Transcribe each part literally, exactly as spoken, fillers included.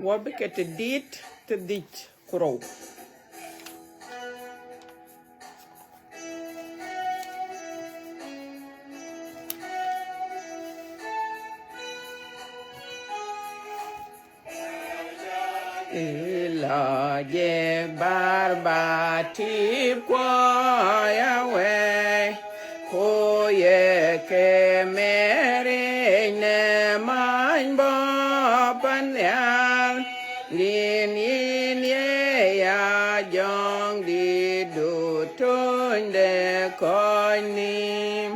Wɔ bï ke tɛ̈ dït tɛ̈ dhiëc ku rou. Ë lɔ jek bär ba tïp kuɔ ya wei, ku ye ke mɛric në many bɔ̈ pan nhial. Yïn, yïn ye ya jɔŋdït du töny de kɔc nïïm.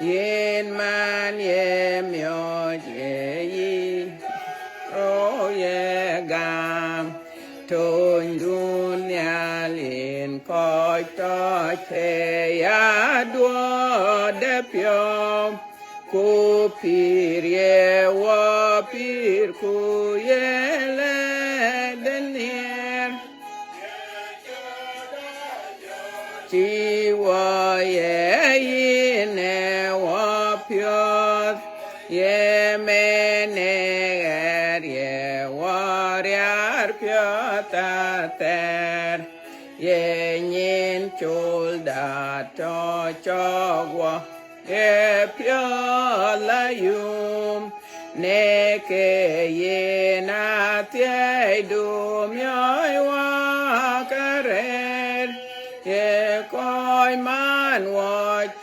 Yïn man ye miɔ̈c ye yï rou ye gam. Töny du nhial yïn kɔc tɔ̈ cï ya duɔ̈ɔ̈t de piɔ̈u. Ku pïïr ye wɔ pïïr ku ye lɛ̈k de nhiɛɛr. Cï wɔ ye yïn ë wɔ piɔ̈ɔ̈th, ye mɛn ë ɣɛɛr ye wɔ riäär piɔ̈ɔ̈th athɛɛr, ye nyin col da tɔ̈ cɔk wɔ. Ke piɔ̈ɔ̈th la yum, në ke yen athiɛɛidu miɔ̈c wɔ karɛɛr. Ye kɔc man wɔ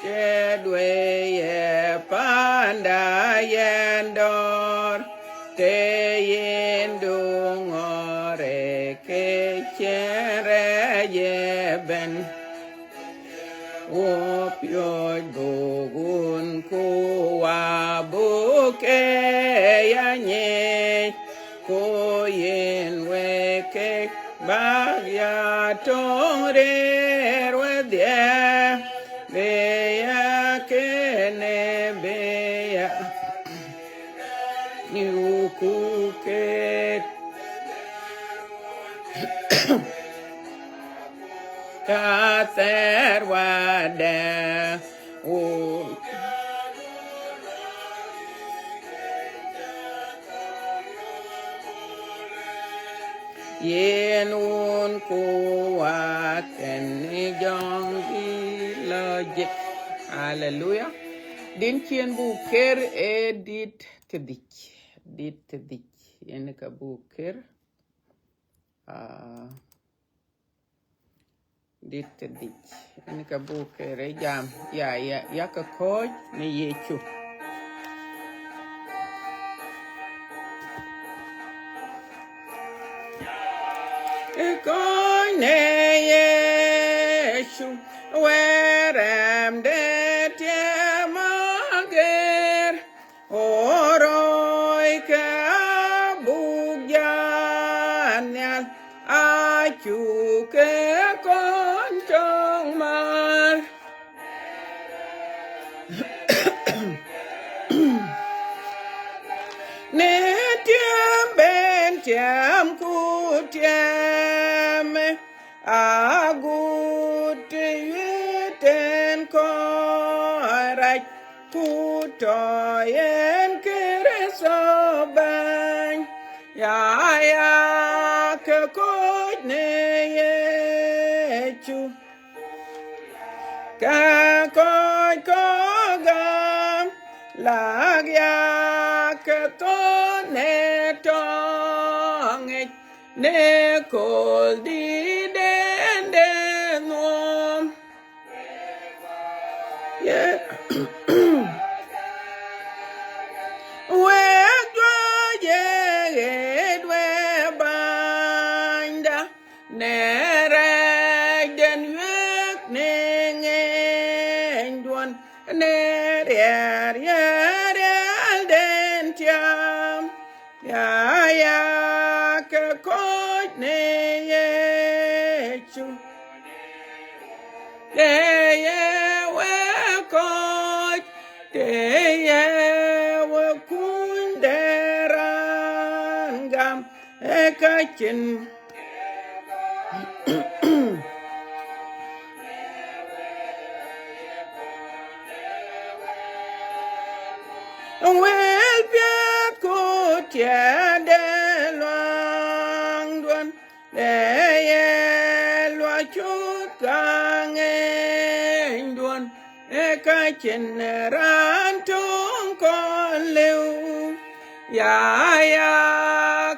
cï duëër ye panda yɛn dɔ̈ɔ̈r, të yen du ŋɔ̈ɔ̈r ë ke cïn rɛɛc ëbɛ̈n. Wo piööc buk wun ku wa buk ke ya nyic, ku yen wek kek bäk ya töŋ rëër wedhie, bï ya kënë bï ya. Niu ku ket ka thɛɛr wadɛ wo. Yen wun ku wa kën jɔŋdït lɔ jek. Haleluya. Din cien buk ker ë dit tëdhic. Dit tëdhic. Yen ka buk ker. Ah, dit tëdhic. Yen ka buk ker ë jam. Ya, ya, ya ka kɔc në Yecu. Ë kɔc në Yecu, wërɛm de tiɛm ager, o roi ke abuk jat nhial, acuk ke kɔn tɔŋ mar. Në tiɛm ben tiɛm ku tiɛm, agut të wiët en kɔc rac, ku tɔ̈ yen Kërtho Bɛ̈ny, ya, ya ke kɔc në Yecu. Ka kɔc kɔ̈k gam, lak ya ke thɔn në tɔŋic, në kööl dït den de nuɔm. Yeah. Wek juëc ye ɣet we bänyda, në rɛɛcden wiëk në ŋenyduɔn, në riɛl ye riɛlden tiam, ya, ya ke kɔc në Yecu. Të ye we kɔc, të ye we kuny de raan gam, ë ka cïn. Wël piɛth ku tiɛɛt de luaŋ. Cïn raan töŋ kɔn lëu, ya, ya,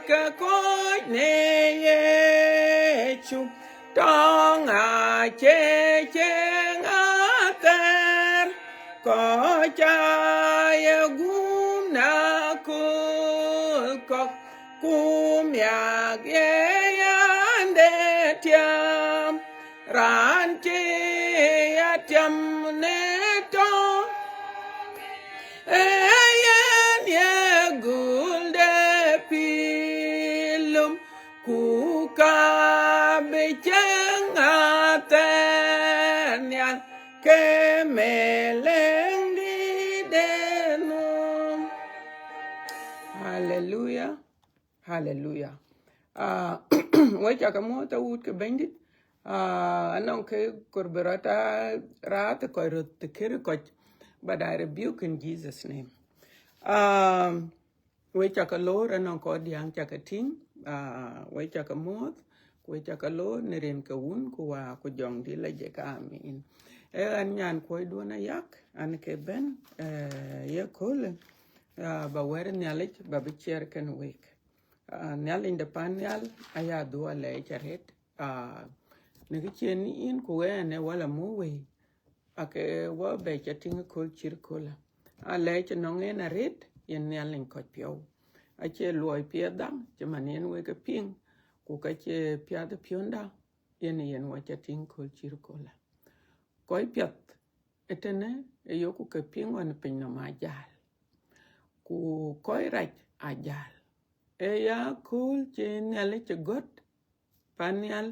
ke kɔc në Yecu, tɔŋ acie cieŋ athɛɛr, kɔc aye gum në akööl kɔ̈k, ku miak ye yande tiam. Raan cï ya tiam në tɔŋ, ee yen ye gul de pïïr lum, ku ka bï cieŋ athɛɛr nhial ke meleŋdït de nhom. Haleluya. Haleluya. Ah, we cakë muɔ̈th awut ke Bɛ̈nydït. Ah, anɔŋ ke kor bï rɔt a raath kɔc röt të kërë kɔc, but I rebuke in Jesus' name. Ah, we cakë loor, anɔŋ kɔc diäŋ cakë tïŋ. Ah, we cakë muɔ̈th, ku we cakë loor në rin ke Wun, ku Wä, ku Jɔŋdït lajik. Amin. Ee ɣɛn nyan kuɔcduɔn Ayak, an ke bɛ̈n, eh, ye köölë, ah, ba wɛ̈t Nhialic ba bï ciɛɛr kën wek. Ah, Nhialic de pan nhial, aya dhuɔ̈k alɛɛc arëët. Ah, në kë cïn yïn ku ɣɛn ë wala muk wei, ake wɔ bɛ ca tïŋ ë kööl cït köölë. Alɛɛc nɔŋ en arëët, yen Nhialic kɔc piɔ̈u. Acie luɔi piɛthda, cï man yen wek e piŋ, ku ka cie piath piɔ̈nda, yen yen wɔ ca tïŋ kööl cït köölë. Kɔc piɛth ëtënë ë yoku ke piŋ ɣɔn piny nɔm ajäl, ku kɔc rac ajäl. Ee ya kööl cï Nhialic cï gɔ̈t pan nhial,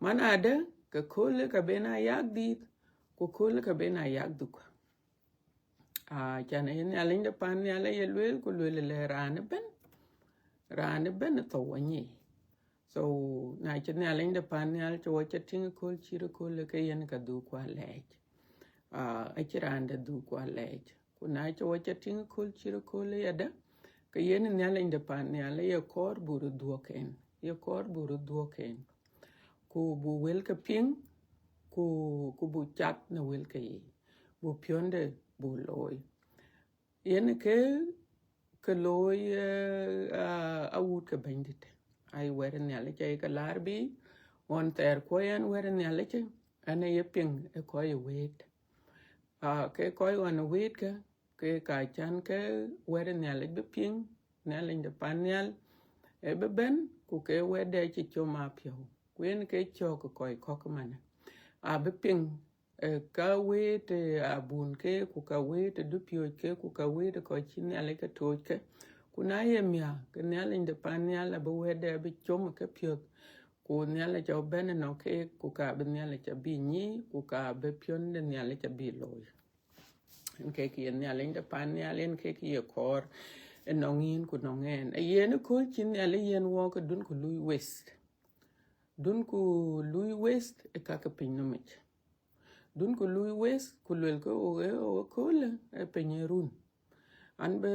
man adë ke kööl ka ben Ayak dhiëth, ku kööl ka ben Ayak dhuk. Ah, can ee Nhialic de pan nhial aye lueel, ku lueel le raan ëbën, raan ëbën thou anyic. So, na cï Nhialic de pan nhial cï wɔ ca tïŋ kööl cït köölë, ke yen ka dhuk ku alɛɛc. Ah, acï raan de dhuk ku alɛɛc. Ku na cï wɔ ca tïŋ kööl cït köölë yadë, ke yen Nhialic de pan nhial aye kɔɔr buk röt dhuɔ̈k en, ye kɔɔr buk röt dhuɔ̈k en. Ku buk wël ke piŋ, ku, ku buk cath në wël ke yiic, buk piɔ̈nde buk looi. Yen ke, ke looi, eh, ah, awut ke Bɛ̈nydït. Ai wɛ̈t Nhialic aye ke laar bï, ɣɔn thɛɛr kuɔ yen wɛ̈t Nhialic, ɛn aye piŋ ë kɔc ë wëët. Ah, ke kɔc ɣɔn ë wëët ke, ke ka can ke wɛ̈t Nhialic bï piŋ, Nhialic de pan nhial, ë bï bɛ̈n, ku ke wɛ̈tde cï com apiɔ̈u. Ku yen ke cɔ̈k kɔc kɔ̈k manë. Abï piŋ, eh, ka wëët, eh, abun ke, ku ka wëët dupiööc ke, ku ka wëët kɔc cï Nhialic ke tooc ke. Ku na ye miäk, ke Nhialic de pan nhial abï wɛ̈tde abï com ke piɔ̈th. Ku Nhialic abï bɛ̈n ënɔŋ keek, ku ka bï Nhialic abï nyic, ku ka bï piɔ̈n de Nhialic abï looi. Yen kek ye Nhialic de pan nhial, yen kek ye kɔɔr ënɔŋ yïn ku nɔŋ ɛn. Ee yen ë kööl cï Nhialic yen wɔɔk, ke dun ku lui waste. Dun ku lui waste ë ka ke piny nɔm yic. Dun ku lui waste, ku luel ke ɣok ë ɣok ë köölë ë piny ë run. An bï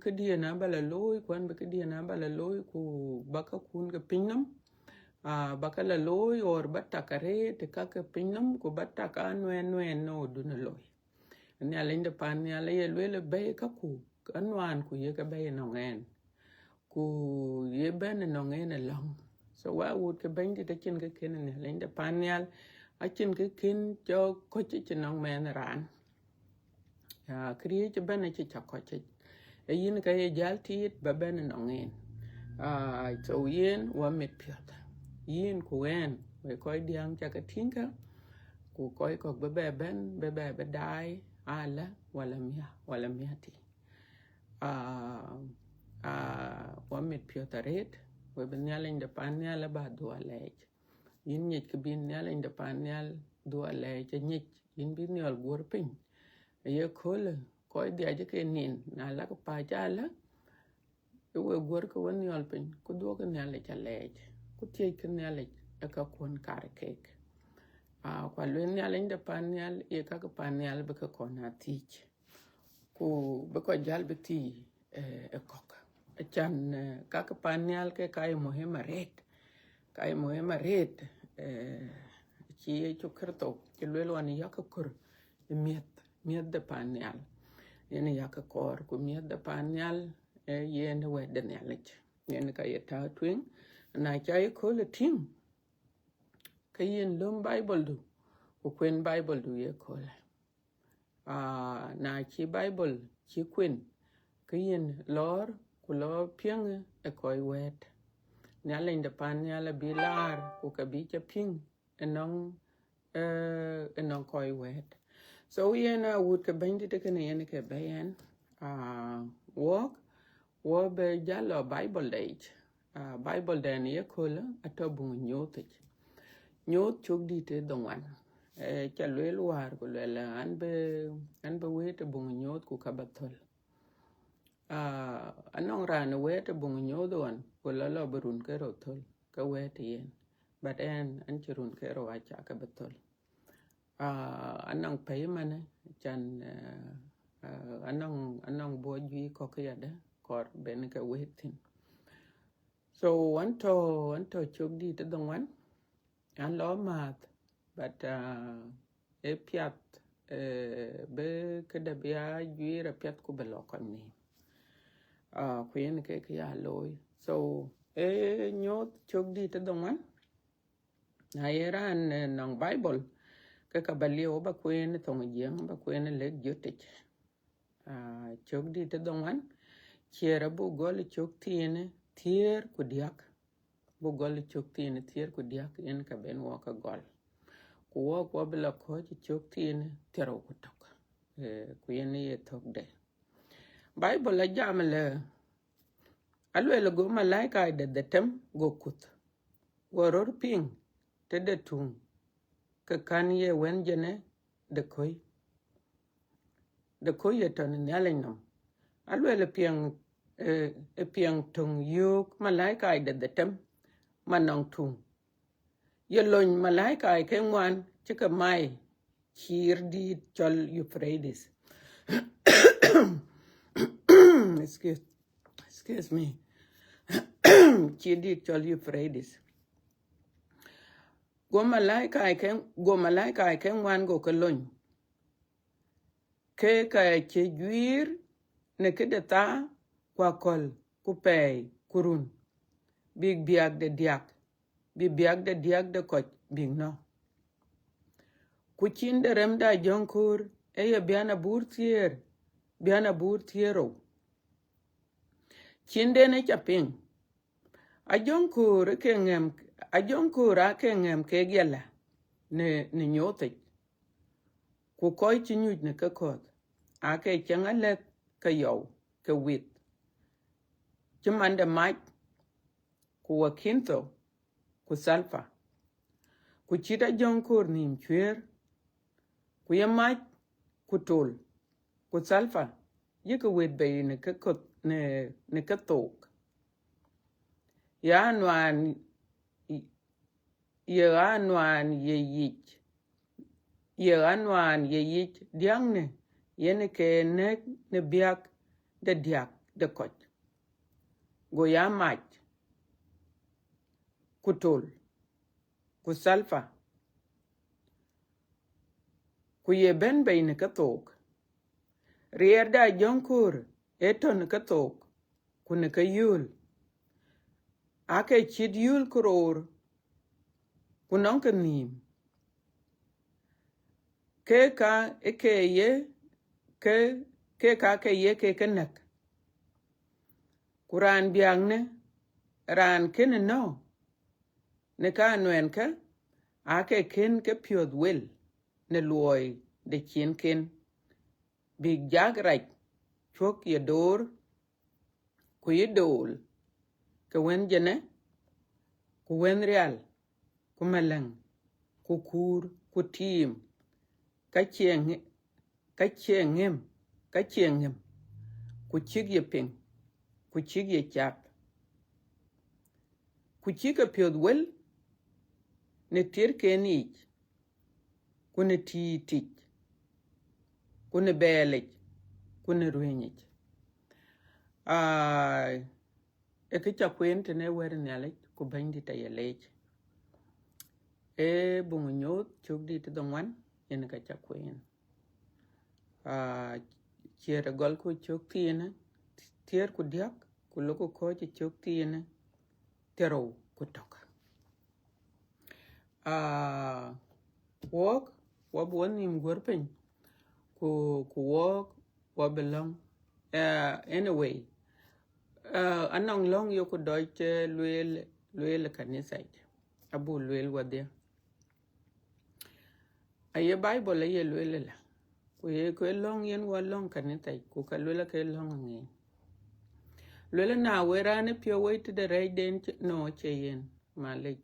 këdiɛ̈n aba la looi, ku an bï këdiɛ̈n aba la looi, ku ba ka kun ke piny nɔm, ah, ba ka la looi, or ba tak arëët ë ka ke piny nɔm, ku ba tak anuɛɛn nuɛɛn në ɣodun ë looi. Nhialic de pan nhial aye lueel ë bɛ̈i kaku, anuaan ku ye ke bɛ̈i ënɔŋ ɛn. Ku ye bɛ̈n ënɔŋ en ëlɔŋ. So wa wut ke Bɛ̈nydït, acïn kë kën Nhialic de pan nhial, acïn kë kën cɔk kɔc cï nɔŋ mɛnh raan. Ya, këriëëc ëbɛ̈n acï cak kɔc yic. Ee yïn ka ye jäl tiit ba bɛ̈n ënɔŋ en. Ah, so yen wa mit piɔ̈th. Yïn ku ɛn, wek kɔc diäŋ cakë tïŋ kä, ku kɔc kɔ̈k bï bɛ bɛ̈n, bï bɛ bï daai, ala, wala mia, wala mia tï. Ah, ah, wa mit piɔ̈th arëët, we bï Nhialic de pan nhial aba dhuɔ̈k alɛɛc. Yïn nyic kë bï Nhialic de pan nhial dhuɔ̈k alɛɛc, anyic, yïn bï nhiɔl guɔ̈r piny. Aye köölë, kɔc dhiac ke nin, na lak pac ala, ke we guɔ̈r ke we nhiɔl piny, ku dhuɔ̈k Nhialic alɛɛc, ku thiëc ke Nhialic ë ka kuɔn kar keek. Ah, ku alueel Nhialic de pan nhial, ye ka ke pan nhial bï ke kɔn a thiëc. Ku bï kɔc jäl bï thii, eh, ë kɔ̈k. Acan, eh, ka ke pan nhial ke ka ye muhim arëët. Ka ye muhim arëët, eh, cï Yecu Kërtho cï lueel ɣɔn yak kör ë miëth, miëth de pan nhial. Yen yakë kɔɔr, ku miëth de pan nhial, eh, yen wɛ̈t de Nhialic. Yen ka ye tääu tueŋ, na ca ye köölë tïŋ, ke yen löm Bible du, ku kuen Bible du ye köölë. Ah, na cï Bible cï kuen, ke yen lɔɔr, ku lɔ piɛŋ ë kɔc wɛ̈ɛ̈t. Nhialic de pan nhial abï laar, ku ka bï ca piŋ ënɔŋ, eh, ënɔŋ kɔc wɛ̈ɛ̈t. So yen awut ke Bɛ̈nydït kënë yen ke bɛ̈i ɛn, ah, wɔk, wɔ bï jal lɔ Bible de yic. Ah, Bible dɛn ye köölë atɔ̈ buŋ Nyooth yic. Nyooth cök dït ë dhoŋuan. Eh, ca lueel wäär ku lueel, eh, an bï, an bï wëët ë buŋ Nyooth ku ka ba thöl. Ah, anɔŋ raan ë wëët ë buŋ Nyooth ɣɔn, ku lɔ lɔ bï run ke rou thöl, ke wëët yen. But ɛn, an cï run ke rou aca ke bï thöl. Ah, anɔŋ pɛ̈i manë, can, eh, eh, anɔŋ, anɔŋ buɔt juëc kɔ̈k yadë, kɔɔr ben ke wëët thïn. So, an tɔ̈, an tɔ̈ cök dït ë dhoŋuan, an lɔ määth, but, ah, ë piath, eh, bï këde bï ya juiir apiath ku bï lɔ kɔc nhïïm. Ah, ku yen ke kë ya looi. So, ë Nyooth cök dït ë dhoŋuan, na ye raan, eh, nɔŋ Bible, ke ka ba lieu ba kueen ë thoŋ Jiëŋ, ba kueen ë lëk jötic. Ah, cök dït ë dhoŋuan, ciɛɛr abuk gɔl ë cök thiin thiëër ku diäk. Buk gɔl ë cök thiin thiëër ku diäk, yen ka ben wɔ ke gɔl. Ku wɔk wɔ bï lɔ kɔ̈ɔ̈c ë cök thiin thiërrou ku tök. Eh, ku yen ye thökde. Bible ajam ëlë, aluel go malaika de dhetem go kuth, go rɔt piŋ tëde tuŋ, ke kän ye wën jënë de kɔ̈i, de kɔ̈i ye tɔ̈ në Nhialic nɔm. Aluel ë piɛŋ, eh, ë piɛŋ töŋ yöök malaika de dhetem, ma nɔŋ tuŋ. Ye lony malaika ke ŋuan cï ke mai ciir dït cɔl Euphrates. Excuse, excuse me. Ciir dït cɔl Euphrates. Go malaika ke, go malaika ke ŋuan go ke lony. Ke ka cï juiir në këde thaa, ku akɔ̈l, ku pɛɛi, ku run, bïk biäk de diäk, bï biäk de diäk de kɔc bïk nɔ̈k. Ku cin de rem de ajɔŋköör ë ye bian abur thiëër, bian abur thiëër rou. Cin den ë ca piŋ, ajɔŋköör ë ke ŋɛm, ajɔŋköör aa ke ŋɛm kek yala në, në Nyooth yic. Ku kɔc cï nyuc në kekɔ̈th, aa ke cieŋ alɛ̈th ke yɔu, ke wïth, cï man de mac, ku wakintho, ku thalpa. Ku cït ajɔŋköör nhïïm cuëër, ku ye mac, ku tol, ku thalpa, yïkï wët bei në kekɔ̈th, në, në kethook. Ya nuaan, ye ɣa nuaan ye yic, ye ɣa nuaan ye yic diäknë, yen ke nɛ̈k në biäk de diäk de kɔc. Go ya mac, ku tol, ku thalpa, ku ye bɛ̈n bei në kethook. Riɛɛr de ajɔŋköör ë tɔ̈ në kethook, ku në keyööl, aa ke cït yööl këroor, ku nɔŋ ke nhïïm. Ke ka ë ke ye, ke, ke ka ke ye ke ke näk. Ku raan biäknë, raan kënë nɔ̈k në ka anuɛɛnkë, aa ke kën ke piɔ̈th wel në luɔi de ciɛɛŋken, bïk jak rac cuɔ̈k ye door, ku ye dool, ke wën jënë, ku wën rial, ku malɛŋ, ku kuur, ku tiim, ka cie ŋi-, ka cie ŋëm, ka cie ŋëm, ku cïk ye piŋ, ku cïk ye cath, ku cïk ke piɔ̈th wel në tiërken yiic, ku në tiit yic, ku në bɛɛl yic, ku në ruëëny yic. Aa, ë kë ca kueen tënë wɛ̈t Nhialic, ku Bɛ̈nydït aye leec. Ee buŋ Nyooth cök dït ë dhoŋuan, yen ka ca kueen. Ah, ciɛɛt ë gɔlku cök thiinë, thiëër ku diäk, ku lok kɔ̈ɔ̈c ë cök thiinë, thiërrou ku tök. Ah, wɔk, wɔ bï wɔ nhïïm guɔ̈r piny, ku, ku wɔk, wɔ bï lɔ̈ŋ. Ah, anyway, ah, anɔŋ lɔ̈ŋ yeku dɔc, eh, lueel, lueel ë kanitha yic, abuk lueel wɔdhie. Aye Bible aye lueel ëlä, ku ye ke lɔ̈ŋ yen wɔ lɔ̈ŋ kanitha yic, ku ka lueel ke lɔ̈ŋ aŋiɛc. Lueel na wëë raan ë piɔ̈u wei tëde rɛɛcden cï, no, cie yen, malec.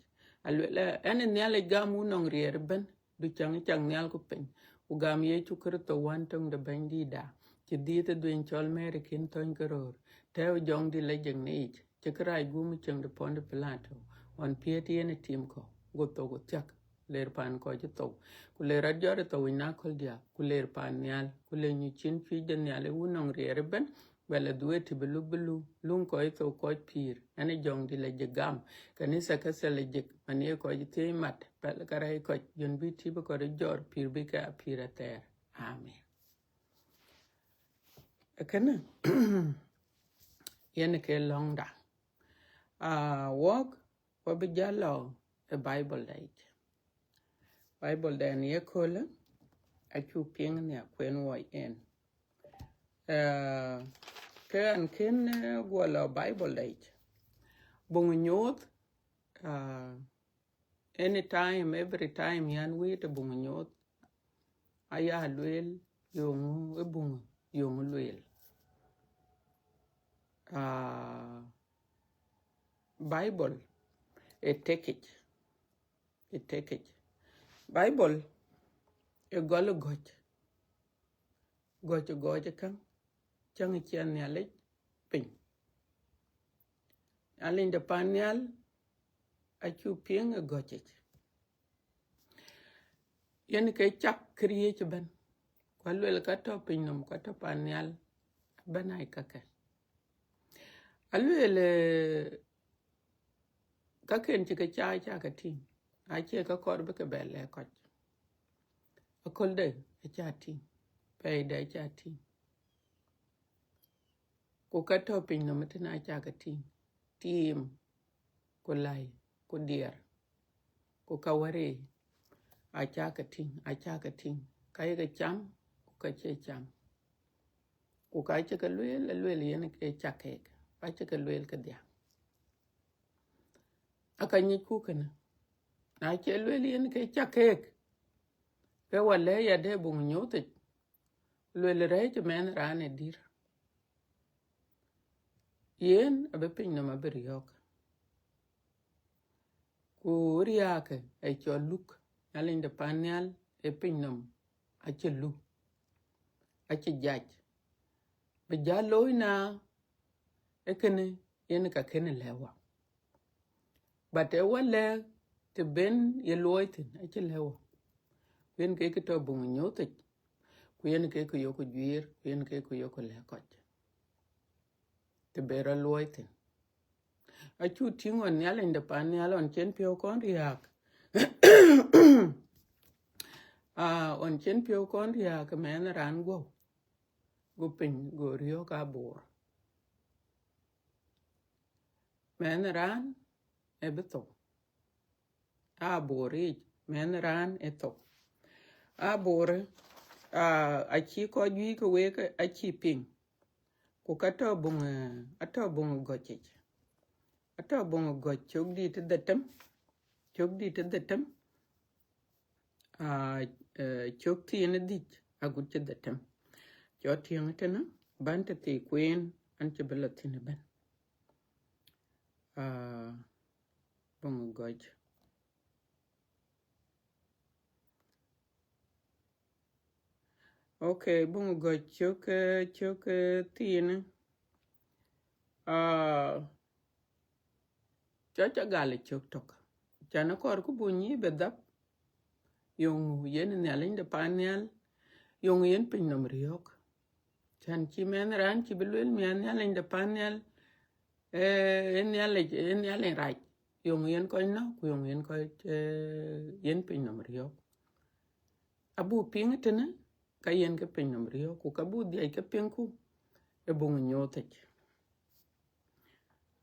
Alueel, ɛn ë Nhialic gam wun nɔŋ riɛɛr ëbɛ̈n, du caŋ cak nhial ku piny, ku gam Yecu Kërtho wän töŋ de Bɛ̈nydïïtda, cï dhiëëth ë dhuëëny cɔl Mary kën thöny ke röör, tɛ̈ɛ̈u jɔŋdït lajik në yic, cï kërac guum ë cieŋ de Pɔ̈n de Pilato, ɣɔn piɛ̈ɛ̈t yen ë tim kɔ̈u, go thou ku thiäk, ler paan kɔc ë thou, ku ler rɔt jɔt ë thou yic në aköl diäk, ku ler paan nhial, ku le nyuc cin cuëc de Nhialic wun nɔŋ riɛɛr ëbɛ̈n, bɛ lɔ dhuëëŋ tï bï luk bï luk, luŋ kɔc ë thou kɔc pïïr, ɛn ë jɔŋdït lajik gam, kanitha Katholik, man ye kɔc thiëëc mat, pɛl karɛc kɔc, jön bï tï bï kɔc röt jɔt, pïïr bï ke a pïïr athɛɛr. Amen. Ee kënë, yen ke lɔ̈ŋda. Ah, wɔk, wɔ bï jäl lɔ ë Bible da yic. Bible da yen ye köölë, acuk piŋ nhial kuën wɔ yen. Ah, ke ɣɛn kën, eh, guɔ lɔ Bible da yic. Buŋ Nyuuth, ah, anytime, every time yɛn wëët ë Buŋ Nyuuth, aya lueel, yeŋö ë buŋ, yeŋö lueel. Ah, Bible ë tekic, ë tekic. Bible ë gɔl ë gɔ̈c, gɔ̈c ë gɔ̈c ë käŋ, cäŋ ë ciɛɛŋ Nhialic piny. Nhialic de paan nhial acuk piŋ ë gɔ̈c yic. Yen ke cak këriëëc ëbɛ̈n. Ku alueel ka tɔ̈ piny nɔm, ka tɔ̈ paan nhial ëbɛ̈n aa ye käkë. Alueel, eh, käkken cï ke cak, cak ke tïŋ, acie ka kɔɔr bï ke bɛ lɛ̈k kɔc. Aköldɛ̈ aca tïŋ, pɛɛidɛ̈ aca tïŋ. Ku ka tɔ̈ piny nɔm ëtënë aca ke tïŋ, tiim, ku läi, ku diɛɛr, ku ka wär yiic, aca ke tïŋ, aca ke tïŋ, ka ye ke cam, ku ka cie cam. Ku ka cï ke lueel, alueel yen ke cak keek, ka cï ke lueel kedhie. Aka nyicku kënë, na cie lueel yen ke cak keek, ke wɔ lɛ̈k ya de Buŋ Nyuuth yic, lueel rɛ̈ɛ̈c mɛnh raan ë dït. Yen abï piny nɔm abï riɔ̈ɔ̈k. Ku riääk ë cɔl luk, Nhialic de paan nhial ë piny nɔm acï luk, acï jac. Bï jäl looi na, ee kënë yen ka kënë lɛ̈k wɔ. But ë wɔ lɛ̈k të ben ye luɔi thïn, acï lɛ̈k wɔ. Ku yen ke ke tɔ̈ Buŋ Nyuuth yic, ku yen ke ke yok juiir, ku yen ke ke yok lɛ̈k kɔc të ben rɔt luɔi thïn. Acuk tïŋ ɣɔn Nhialic de paan nhial ɣɔn cïn piɔ̈u kɔn riääk. Ah, ɣɔn cïn piɔ̈u kɔn riääk, mɛnh raan guɔ̈u, go piny, go riɔ̈ɔ̈k aboor. Mɛnh raan ë bï thou. Aboor yic, mɛnh raan ë thou. Aboor, ah, acï kɔc juëc ke wek acï piŋ. Ku ka tɔ̈ Buŋ, eh, atɔ̈ Buŋ Gɔ̈c yic. Atɔ̈ Buŋ Gɔ̈c cök dït ë dhetem, cök dït ë dhetem, ah, eh, cök thiin ë dhïc agut cï dhetem. Cɔk tiɛŋ ëtënë, bän të thii kueen, an cï bï lɔ thïn ëbɛ̈n. Ah, Buŋ Gɔ̈c. Okay, Buŋ Gɔ̈c cök, eh, cök, eh, thiin. Ah, cɔk ca gal ë cök tök. Can akɔɔr ku buk nyïï bï dhap. Yeŋö yen Nhialic de paan nhial, yeŋö yen piny nɔm riɔ̈ɔ̈k. Can cï mɛnh raan cï bï lueel miäk Nhialic de paan nhial, eh, ë Nhialic, ë Nhialic rac, yeŋö yen kɔc nɔ̈k, ku yeŋö yen kɔc, eh, yen piny nɔm riɔ̈ɔ̈k. Abuk piŋ ëtënë, ka yen ke pinynhom riɔ̈ɔ̈k, ku ka buk dhiac ke piŋku ë buŋ nyooth yic.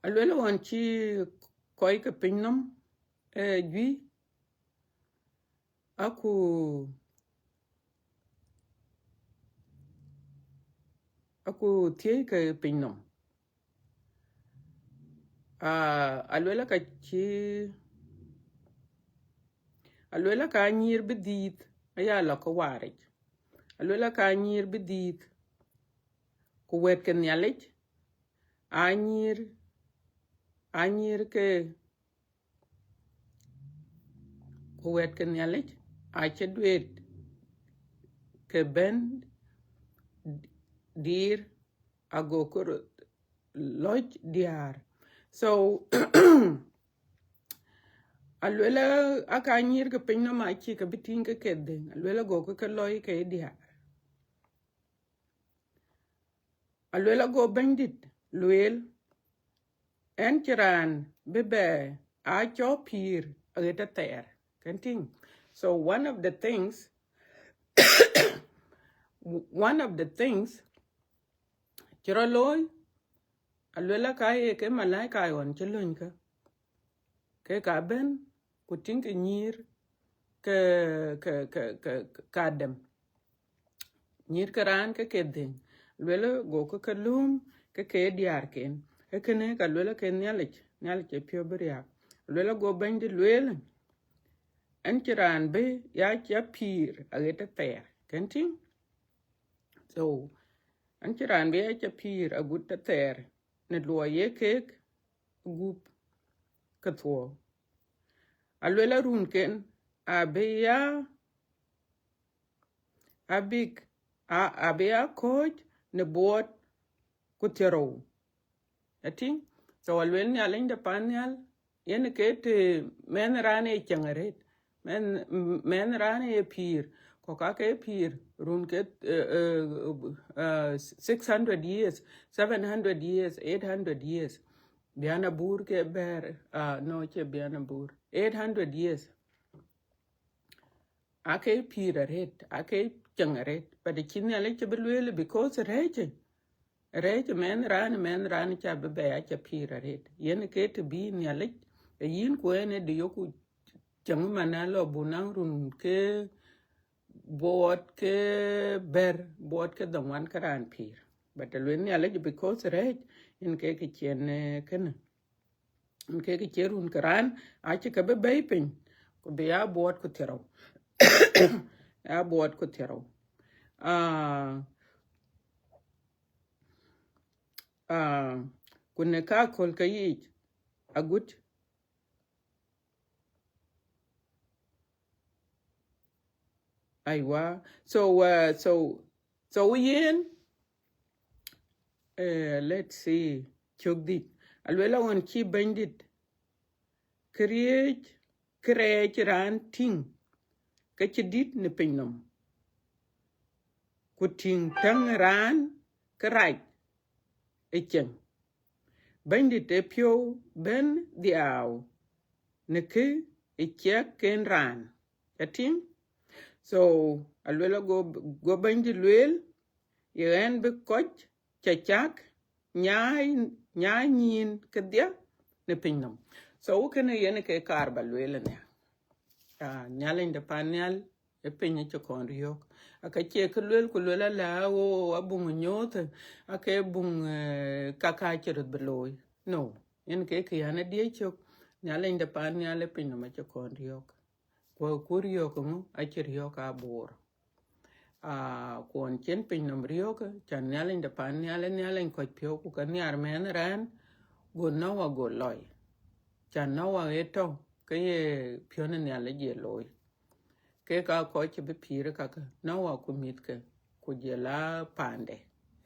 Aluel ɣɔn cï kɔc ke pinynhom ë juëc, aku aku thiëëc ke pinynhom. Ah, aluel ka cï aluel ka anyïïr bï dhiith aya lɔ ke waaric. Aluel ka anyïïr bï dhiith, ku wɛ̈t ke Nhialic anyïïr anyïïr ke ku wɛ̈t ke Nhialic acï duet ke bɛ̈n diir, ago kë röt lɔc diäär. So aluel aka anyïïr ke pinynhom acï ke bï tïŋ ke ke dhëŋ, aluel ago ke ke lɔc ke diäär. Aluel ago Bɛ̈nydït lueel, ɣɛn cï raan bï bɛ aa cɔk pïïr aɣet athɛɛr. Kën tïŋ. So one of the things one of the things cï rɔt looi, aluel aka ye ke malaika ɣɔn cï lööny ke, ke ka bɛ̈n ku tïŋ ke nyïïr ke ke ke ke ka dem, nyïïr ke raan ke ke dhëŋ, luel go ke ke lööm ke ke diäärken. Ee kënë ka luel ke Nhialic, Nhialic ë piɔ̈u bï riääk. Luel go Bɛ̈nydït lueel, ɣɛn cï raan bï ya cɔk pïïr aɣet athɛɛr. Kën tïŋ. So ɣɛn cï raan bï ya cɔk pïïr agut athɛɛr, në luɔi ye keek gup ke thuɔɔu. Aluel arunken abï ya abïk a- abï ya kɔ̈ɔ̈c në buɔɔt ku thiërrou. Atïŋ. So aluel Nhialic de pan nhial, yen ke të mɛnh raan ë cieŋ arëët, mɛnh mɛnh raan ë pïïr, kɔ̈k ake pïïr run ke uh, uh, uh, six hundred years, seven hundred years, eight hundred years. Bian abur ke bɛ̈ɛ̈r, uh, no, cie bian abur, eight hundred years. Ake pïïr arëët, ake cieŋ arëët, but cï Nhialic cï bï lueel, because rɛ̈ɛ̈c rɛ̈ɛ̈c mɛnh raan, mɛnh raan ca bï bɛ ya cɔk pïïr arëët. Yen ke të bï Nhialic ë yïn ku ɣɛn ë dï yoku cieŋ man alɔ bu naŋ run ke buɔɔt ke bɛ̈t, buɔɔt ke dhoŋuan ke raan pïïr. But aluel Nhialic, because rɛ̈ɛ̈c yen ke ke cieŋ, eh, kënë. Ke ke cie run ke raan, acï ke bï bɛ̈i piny, ku bï ya buɔɔt ku thiërrou. Ya buɔɔt ku thiërrou. Ah, ah, ku në ka aköl ke yiic agut. Aiwa. So, uh, so, so yen, uh, let's see, cök dït. Aluel ɣɔn cï Bɛ̈nydït këriëëc, kërɛɛc raan tïŋ ke cï dït në pinynhom, ku tïŋ täŋ raan kërac ë cieŋ. Bɛ̈nydït ë piɔ̈u bɛ̈n dhiau në kë ë ciɛk ken raan. Atïŋ. So aluel go, go Bɛ̈nydït lueel, ye ɣɛn bï kɔc cɔk cak nyaai, nyaai nyïïn kedhie në pinynhom. So kënë yen ke kaar ba lueel ënhial. Ah, Nhialic de pan nhial, ë piny acï kɔn riɔ̈ɔ̈k. Aka cie kë luel ku luel ala, o, abuŋ nyooth, ake buŋ, eh, kaka cï röt bï looi. No, yen ke kë yan adiëc cök, Nhialic de pan nhial ë pinynhom acï kɔn riɔ̈ɔ̈k. Ku ku riɔ̈ɔ̈k ŋö? Acï riɔ̈ɔ̈k aboor. Ah, kuɔn cïn pinynhom riɔ̈ɔ̈k, ca Nhialic de pan nhial, Nhialic kɔc piɔ̈u, ku ka nhiar mɛnh raan, go Noa go lɔi. Ca Noa ë tɔ̈ ke ye piɔ̈n ë Nhialic ye looi. Kek aa kɔc cï bï pïïr kakë, Noa ku mïthke, ku jɔl a paande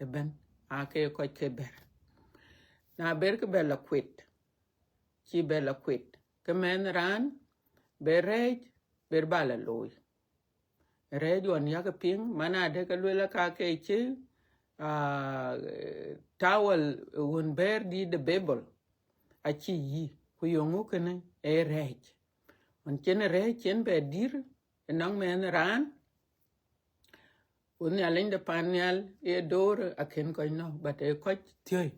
ëbɛ̈n, aake kɔc ke bɛ̈r. Na bɛ̈r ke bɛ la kuet, cï bɛ la kuet, ke mɛnh raan bɛ rɛ̈ɛ̈c, bɛ ba la looi. Rɛ̈ɛ̈c ɣɔn yak piŋ, man adë ke luel ka ke cï, ah, towel ɣön bɛ̈ɛ̈r dïït de Babel, acï yï, ku yeŋö kënë ee rɛ̈ɛ̈c. Ɣɔn cïn rɛ̈ɛ̈c cïn bɛ dïr ënɔŋ mɛnh raan, Ku Nhialic de pan nhial ye door akën kɔc nɔ̈k, but ee kɔc thiëi.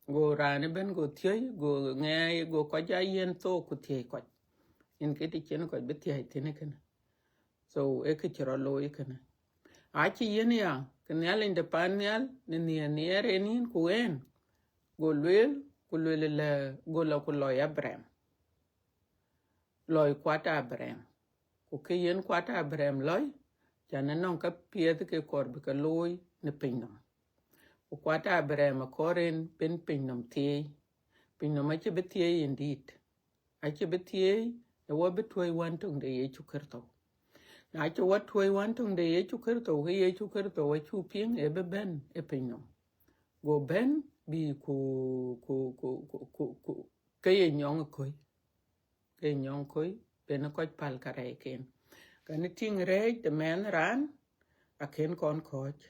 Go raan ëbën go thiëi, go ŋɛɛi, go kɔc aa yiɛ̈n thook ku thiëi kɔc. Yen ke të cïn kɔc bï thiëi thïn kënë. So, ee kë cï rɔt looi kënë. Acï yen ya, ke Nhialic de pan nhial, në nhiɛɛr nhiɛɛr en yïn ku en, go lueel, ku lueel lɛ, go lɔ ku lɔc Abraham. Lɔc kuat Abraham. Ku kë yen kuat Abraham lɔc, can ë nɔŋ ka piɛth ke kɔɔr bï ke looi në piny nɔm. Ku kuat Abraham akɔɔr en ben piny nɔm thieei. Piny nɔm acï bï thieei indeed. Acï bï thieei, ë wɔ bï tuɔ̈c wän töŋ de Yecu Kërtho. Na cï wɔ tuɔ̈c wän töŋ de Yecu Kërtho, ke Yecu Kërtho acuk piŋ ë bï bɛ̈n ë piny nɔm. Go bɛ̈n bï ku, ku, ku, ku, ku, ku, ke ye nyɔŋ ë kɔc. Ke nyɔŋ kɔc, ben kɔc päl karɛcken. Kɛn tïŋ rɛɛc de mɛnh raan, akën kɔn kɔ̈ɔ̈c.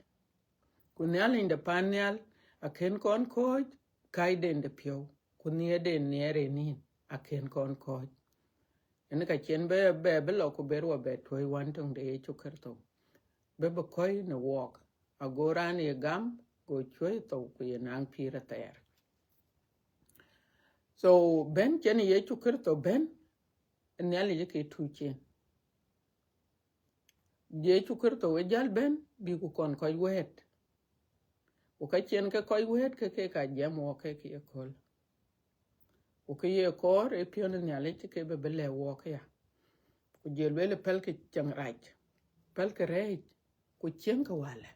Ku Nhialic de pan nhial, akën kɔn kɔ̈ɔ̈c, kaiden de piɔ̈u, ku nhiɛɛrden nhiɛɛr en yïn, akën kɔn kɔ̈ɔ̈c. Yen ka cïn bɛ, bɛ, bï lɔ ku ber wɔ bɛ tuɔ̈c wän töŋ de Yecu Kërtho. Bï bï kɔc në wɔɔk, ago raan ye gam, go cuɔ̈c thou ku ye naŋ pïïr athɛɛr. So, bɛ̈n cïn Yecu Kërtho bɛ̈n, Nhialic ke tuuc en. Yecu Kërtho ë jäl bɛ̈n, bï ku kɔn kɔc wɛ̈ɛ̈t. Ku ka cïn ke kɔc wɛ̈ɛ̈t ke ke ka jiɛɛm wɔ ke ke ye kööl. Ku kë ye kɔɔr ë piɔ̈n ë Nhialic ke bï bï lɛ̈k wɔ këya. Ku jël lueel pälkï cieŋ rac, pälkï rɛɛc, ku cieŋkï walɛ.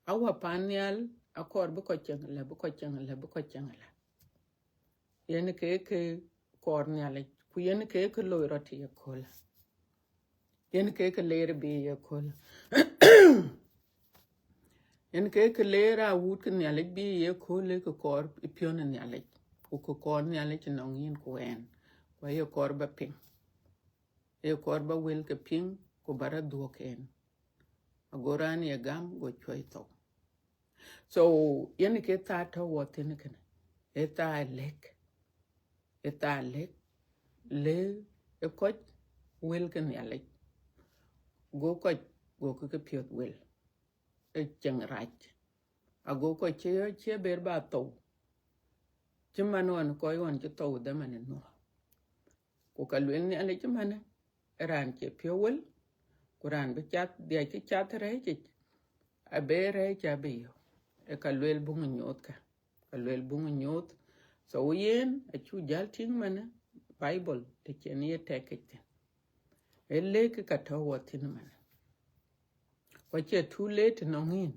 Awä pan nhial akɔɔr bï kɔc cieŋ lɛ, bï kɔc cieŋ lɛ, bï kɔc cieŋ lɛ. Yen ke ke kɔɔr Nhialic, ku yen ke ke loi rɔt ye kööl. Yen ke ke leer bï ye kööl. Yen ke ke leer awut ke Nhialic bï ye kööl, ke kɔɔr piɔ̈n ë Nhialic, ku ke kɔɔr Nhialic nɔŋ yïn ku ɛn, ku aye kɔɔr ba piŋ. Aye kɔɔr ba wël ke piŋ, ku ba rɔt dhuɔ̈k en. Ago raan ye gam, go cuɔ̈c thou. So, yen ke thaa tɔ̈ wɔ thïn kënë. Ee thaa lëk. Ee thaa lëk. Le ë kɔc wël ke Nhialic. Go kɔc, go ke ke piɔ̈th wël. Ë cieŋ rac. Ago kɔc cï, cï ber ba thou. Cï man ɣɔn kɔc ɣɔn cï thou dhaman ë Nuɔ̈ɔ̈. Ku ka lueel Nhialic ëmënë, raan cie piɔ̈u wël, ku raan bï cath, dhiackï cath rɛ̈ɛ̈c yic, abë rɛ̈ɛ̈c abï yök. Ë ka lueel buŋ nyooth ka, ka lueel buŋ nyooth. So yen acuk jäl tïŋ ëmënë, Bible të cïn ye tɛk yic thïn. Ee lëk ka tɔ̈ wɔ thïn ëmënë. Ku acie too late nɔŋ yïn.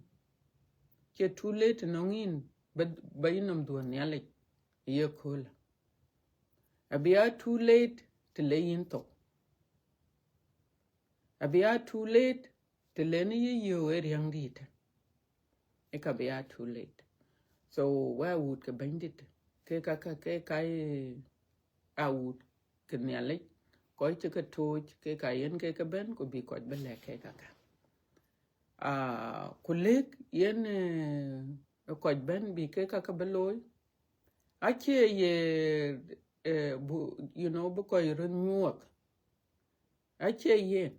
Cie too late nɔŋ yïn ba, ba yï nɔm dhuɔ̈n Nhialic ye köölë. Abï ya too late të le yïn thou. Abï ya too late të le në yï yöök ë riäŋdït. Ë ka bï ya too late. So, wek awut ke Bɛ̈nydït, ke ka, ka, ke ka ye awut ke Nhialic, kɔc cï ke tooc, ke ka yen ke ke bɛ̈n, ku bï kɔc bï lɛ̈k ke ka ka. Ah, ku lëk yen, eh, kɔc bɛ̈n bï ke ka ke bï looi. Acie ye, eh, bu, you know, bï kɔc röt nyuɔɔth. Acie yen.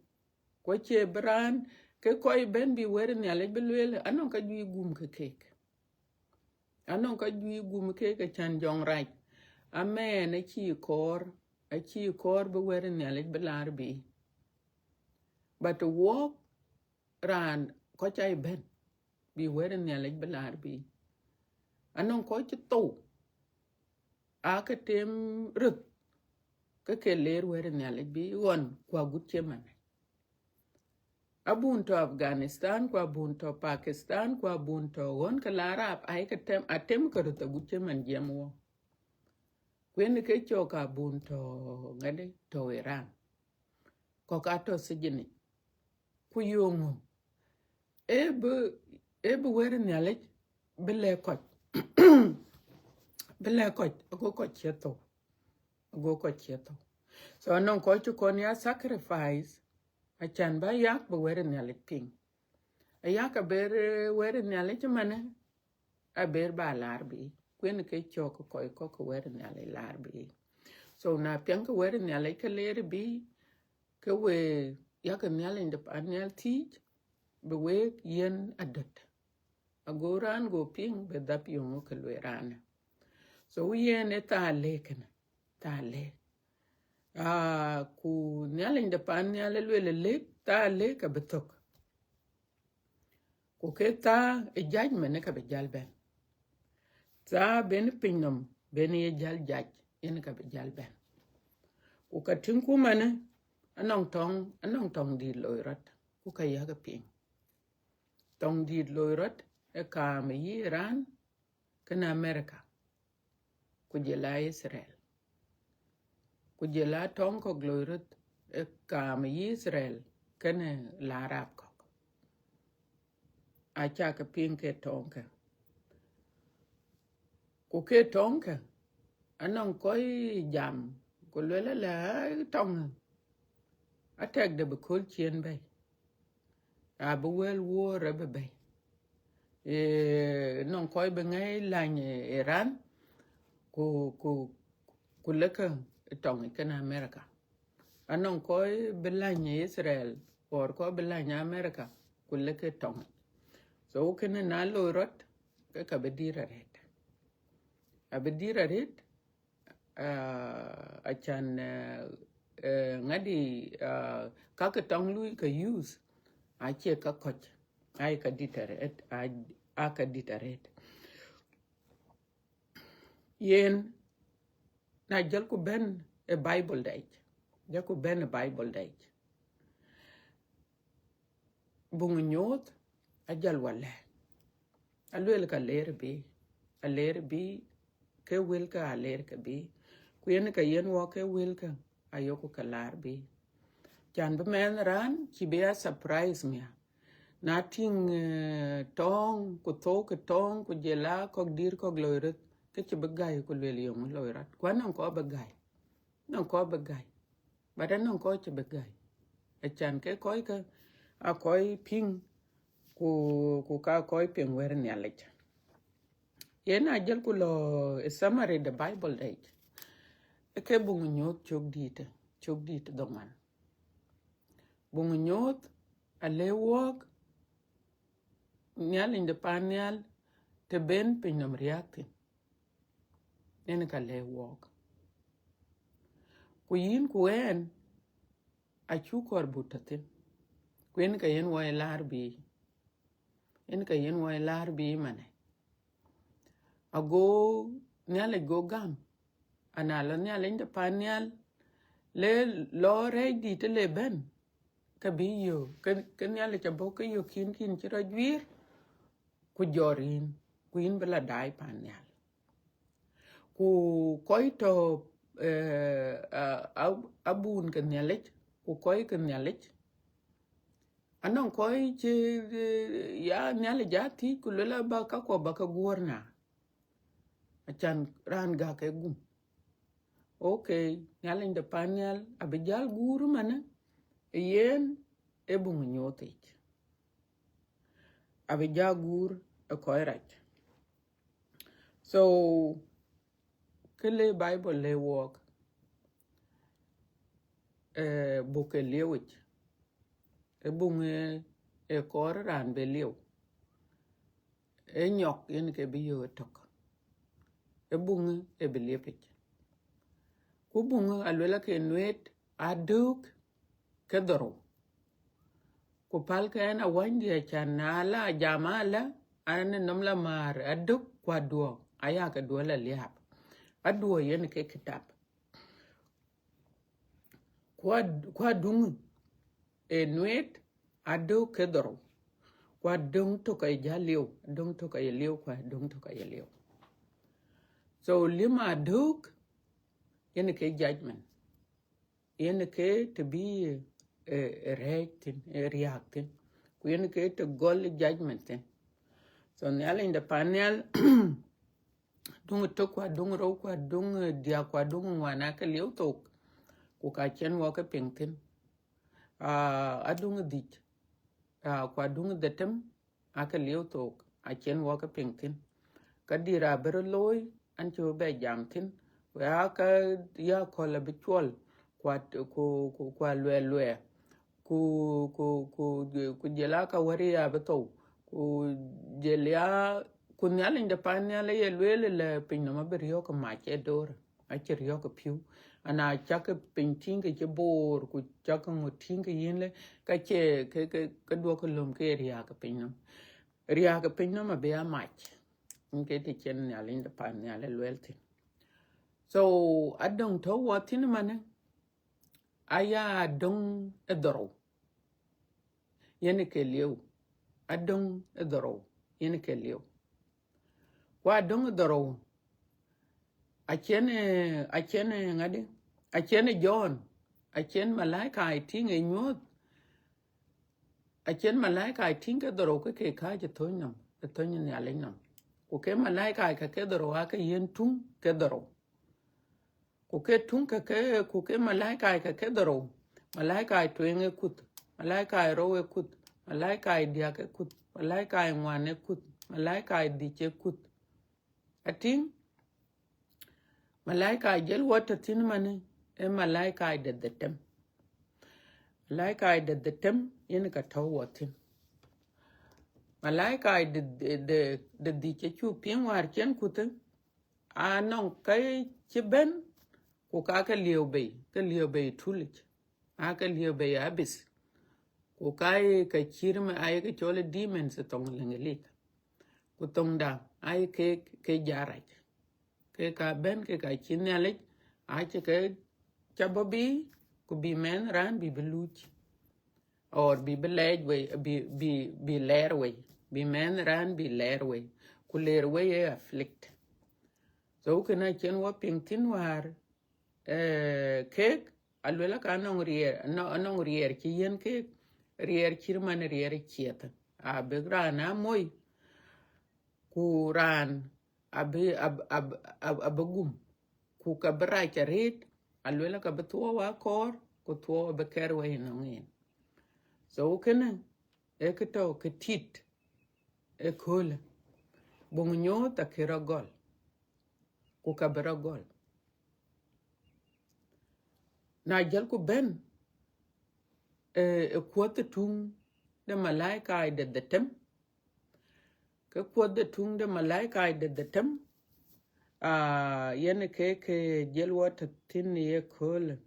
Ku acie bï raan ke kɔc bɛ̈n bï wɛ̈t Nhialic bï lueel, anɔŋ ka juëc gum ke keek. Anɔŋ ka juëc gum keek acän jɔŋrac. Amɛn acïï kɔɔr, acïï kɔɔr bï wɛ̈t Nhialic bï laar bï. But wɔk raan kɔc aa bɛ̈n, bï wɛ̈t Nhialic bï laar bï. Anɔŋ kɔc cï thou, aa ke tem röth, ke ke leer wɛ̈t Nhialic bï ɣɔn ku agut cï man. Abun tɔ̈ Afghanistan, ku abun tɔ̈ Pakistan, ku abun tɔ̈ ɣɔn ke la Arab, aa ke tem, atem ke röth agut cï man jiɛɛm wɔ. Ku yen ke cɔk abun tɔ̈ ŋadï, tɔ̈ Iran. Kɔ̈k aa tɔ̈ sijinic. Ku yöŋö? Ee bï, ee bï wɛ̈t Nhialic bï lɛ̈k kɔc. Bï lɛ̈k kɔc, ago kɔc cie thou. Ago kɔc cie thou. So, anɔŋ kɔc cï kɔn ya sacrifice, acän ba yak bï wɛ̈t Nhialic piŋ. Ayak aber, eh, wɛ̈t Nhialic ëmënë, aber ba laar bï. Ku yen ke cɔk kɔc kɔ̈k ke wɛ̈t Nhialic laar bï. So, na piɛŋ ke wɛ̈t Nhialic ke leer bï, ke we yak Nhialic de pan nhial thiic, bï wek yiën adöt. Ago raan go piŋ bï dhap yöŋö ke lueel raanë. So yen ë thaa lëk kënë, thaa lëk. Ah, ku Nhialic de pan nhial ë lueel ë lëk, thaa lëk abï thök. Ku ke thaa ë judgment ë ka bï jäl bɛ̈n. Thaa ben pinynhom ben ye jäl judge, yen ka bï jäl bɛ̈n. Ku ka tïŋku manë, anɔŋ tɔŋ, anɔŋ tɔŋ dït loi rɔt, ku ka yäk piŋ. Tɔŋ dït loi rɔt ë kaam ë yï Iran, kënë America, ku jël a Israel. Ku jël a tɔŋ kɔ̈k loi röt ë kaam ë yï Israel kënë la Arab kɔ̈k. Aca ke piŋ ke tɔŋkë. Ku ke tɔŋkë, anɔŋ kɔc jam, ku lueel ala, "Ai, tɔŋ, atɛkde bï kööl ciëën bɛ̈i. Abï world war abï bɛ̈i." Eh, nɔŋ kɔc bï ŋɛi läny, eh, Iran, ku, ku, ku lekë tɔŋ kënë America. Anɔŋ kɔc bï läny Israel, or kɔc bï läny America, ku lekë tɔŋ. So kënë na loi rɔt, ke ka bï dït arëët. Abï dït arëët, ah, acan, eh, eh, ŋadi, ah, kakë tɔŋ lui ke use, acie ka kɔc, ai ka dït arëët, a, a ka dït arëët. Yen, na jälku bɛ̈n ë Bible dɛc, jälku bɛ̈n ë Bible dɛc. Buŋ Nyuuth ajäl wälë. Alueel ka leer bï, aleer bï, ke wëlkë aleer ke bï. Ku yen ka yen wɔ ke wëlkë, ayoku ke laar bï. Can bï mɛnh raan cï bï a surprise mia. Na tïŋ, eh, tɔŋ, ku thok ë tɔŋ, ku jël a kɔ̈k dït kɔ̈k loi röt, ke cï bï gäi ku lueel yöŋ loi rɔt. Ku anɔŋ kɔc bï gäi. Nɔŋ kɔc bï gäi. But anɔŋ kɔc cï bï gäi. Acan ke kɔckë, a kɔc piŋ, ku, ku ka kɔc piŋ wɛ̈t Nhialic. Yen ajälku lɔ ë summary de Bible dɛc. Ë ke Buŋ Nyuuth cök dït, cök dït dhoŋuan. Buŋ Nyuuth ale wɔɔk Nhialic de pan nhial të ben pinynhom riääk thïn. Yen ka le wɔɔk. Ku yïn ku ɣɛn, acuk kɔɔr buk tɔ̈ thïn. Ku yen ka yen wɔ ye laar bï. Yen ka yen wɔ ye laar bï manë. Ago Nhialic go gam. Ana lɔ Nhialic de pan nhial, le lɔ rɛɛc dït le bɛ̈n, ka bï yök, ke, ke Nhialic abɔ̈ ke yök kïn kïn cï rɔt juiir, ku jɔt yïn, ku yïn bï la daai pan nhial. Ku kɔc tɔ̈, eh, a, a, abun ke Nhialic, ku kɔc ke Nhialic. Anɔŋ kɔc cï, eh, ya Nhialic a thiëc ku luel aba kakuɔ ba ke guɔ̈r na. Acan raan gäk e gum. Okay, Nhialic de pan nhial abï jäl guur manë, ë yen ë Buŋ Nyuuth yic. Abï jäl guur ë kɔc rac. So, kë le Bible le wɔɔk, eh, buk ke lieu yic. Ë buŋ ë, ë kɔɔr raan bï lieu. Ë nyɔk yen ke bï yök ëtök. Ë buŋ ë bï liep yic. Ku buŋ aluel ake nuet adök ke dhorou. Ku pälkë ɛn awänydiɛ̈, acan na la jam ala, an nɔm la määr adök ku aduɔ̈ɔ̈ŋ, aya ke duɔ̈ɔ̈r la liääp. Aduɔ̈ɔ̈r yen ke kitap. Ku ad-, ku adöŋ ë nuet adök ke dhorou. Ku adöŋ tök aye jäl lieu, adöŋ tök aye lieu, ku adöŋ tök aye lieu. So lim adök, yen ke judgment. Yen ke të bï, eh, eh, rɛɛc thïn, eh, riääk thïn. Ku yen ke të gɔl judgment thïn. So Nhialic de pan nhial, döŋ tök ku adöŋ rou ku adöŋ, eh, diäk ku adöŋ ŋuan ake lieu thok. Ku ka cïn wɔ ke piŋ thïn. Ah, adöŋ dhïc, ah, ku adöŋ dhetem, ake lieu thok, acïn wɔ ke piŋ thïn. Ka dït abï rɔt looi, an cï bɛ jam thïn, ku ya ka ya akɔ̈l abï cuɔl, ku at-, ku, ku, ku aluɛɛl luɛɛl. ku, ku, ku, ku jël aa ka wär ya bï thou, ku jël ya, ku Nhialic de pan nhial aye lueel ëlä, pinynɔm abï riɔ̈ɔ̈k ë mac ë door, acï riɔ̈ɔ̈k ë pïu. Ana cäk piny tïŋ ke cï boor, ku cäk ŋö tïŋ ke yïn lë, ka cie ke, ke, ke duɔ̈kkë löm ke riääk ë pinynɔm. Riääk ë pinynɔm abï ya mac. Ŋ ke të cïn Nhialic de pan nhial ë lueel thïn. So, adöŋ tɔ̈ wɔ thïn manë, aya adöŋ ë dhorou, yen ke lieu. Adöŋ ë dhorou, yen ke lieu. Ku adöŋ ë dhorou, acïn, acïn ŋadï, acïn Jɔn, acïn malaika ë tïŋ ë nyuɔ̈th, acïn malaika ë tïŋ ke dhorou ke ke kääc ë thöny nɔm, ë thöny Nhialic nɔm. Ku ke malaika ke ke dhorou aake yen tuŋ ke dhorou. Ku ke tuŋ ke ke, ku ke malaika ke ke dhorou. Malaika tueŋ ë kuth, malaika rou ë kuth, malaika diäk ë kuth, malaika ŋuan ë kuth, malaika dhïc ë kuth. Atïŋ, malaika jël wɔ tɔ̈ thïn manë, ë malaika de dhetem. Malaika de dhetem yen ka tɔ̈ wɔ thïn. Malaika de, de, de, de dhïc acuk piŋ wäär cïn kuth, anɔŋ ka cï bɛ̈n, ku ka ke lieu bei, ke lieu bei tulic, aa ke lieu bei abith. Ku ka ye ka cït ma aye ke cɔl demons ë thoŋ Leŋgelith. Ku thoŋda aye ke, ke jarac. Ke ka bɛ̈n, ke ka cï Nhialic, acï ke ca bɔ̈ bï, ku bï mɛnh raan bï bï luc. Or bï bï lɛɛc wei, bï, bï, bï lɛɛr wei. Bï mɛnh raan bï lɛɛr wei. Ku lɛɛr wei ë afflict. So kënë acïn wɔ piŋ thïn wäär, eh, kek, aluel aka anɔŋ riɛɛr, anɔŋ, anɔŋ riɛɛr cï yiɛ̈n kek, riɛɛr cït man riɛɛr ciɛth. Abï raan a moi, ku raan abï, ab-, ab-, ab-, abï gum, ku ka bï rac arëët, aluel aka bï thuɔɔu akɔɔr, ku thuɔɔu abï kɛɛr wei ënɔŋ en. So kënë, ee kë tɔ̈ kë tit ëköölë. Buŋ nyuɔɔth akë rɔt gɔl, ku ka bï rɔt gɔl. Na jälku bɛ̈n, eh, ë kuɔth ë tuŋ de malaika de dhetem, ke kuɔth de tuŋ de malaika de dhetem, ah, yen ke, ke jël wɔ tɔ̈ thïn ye köölë.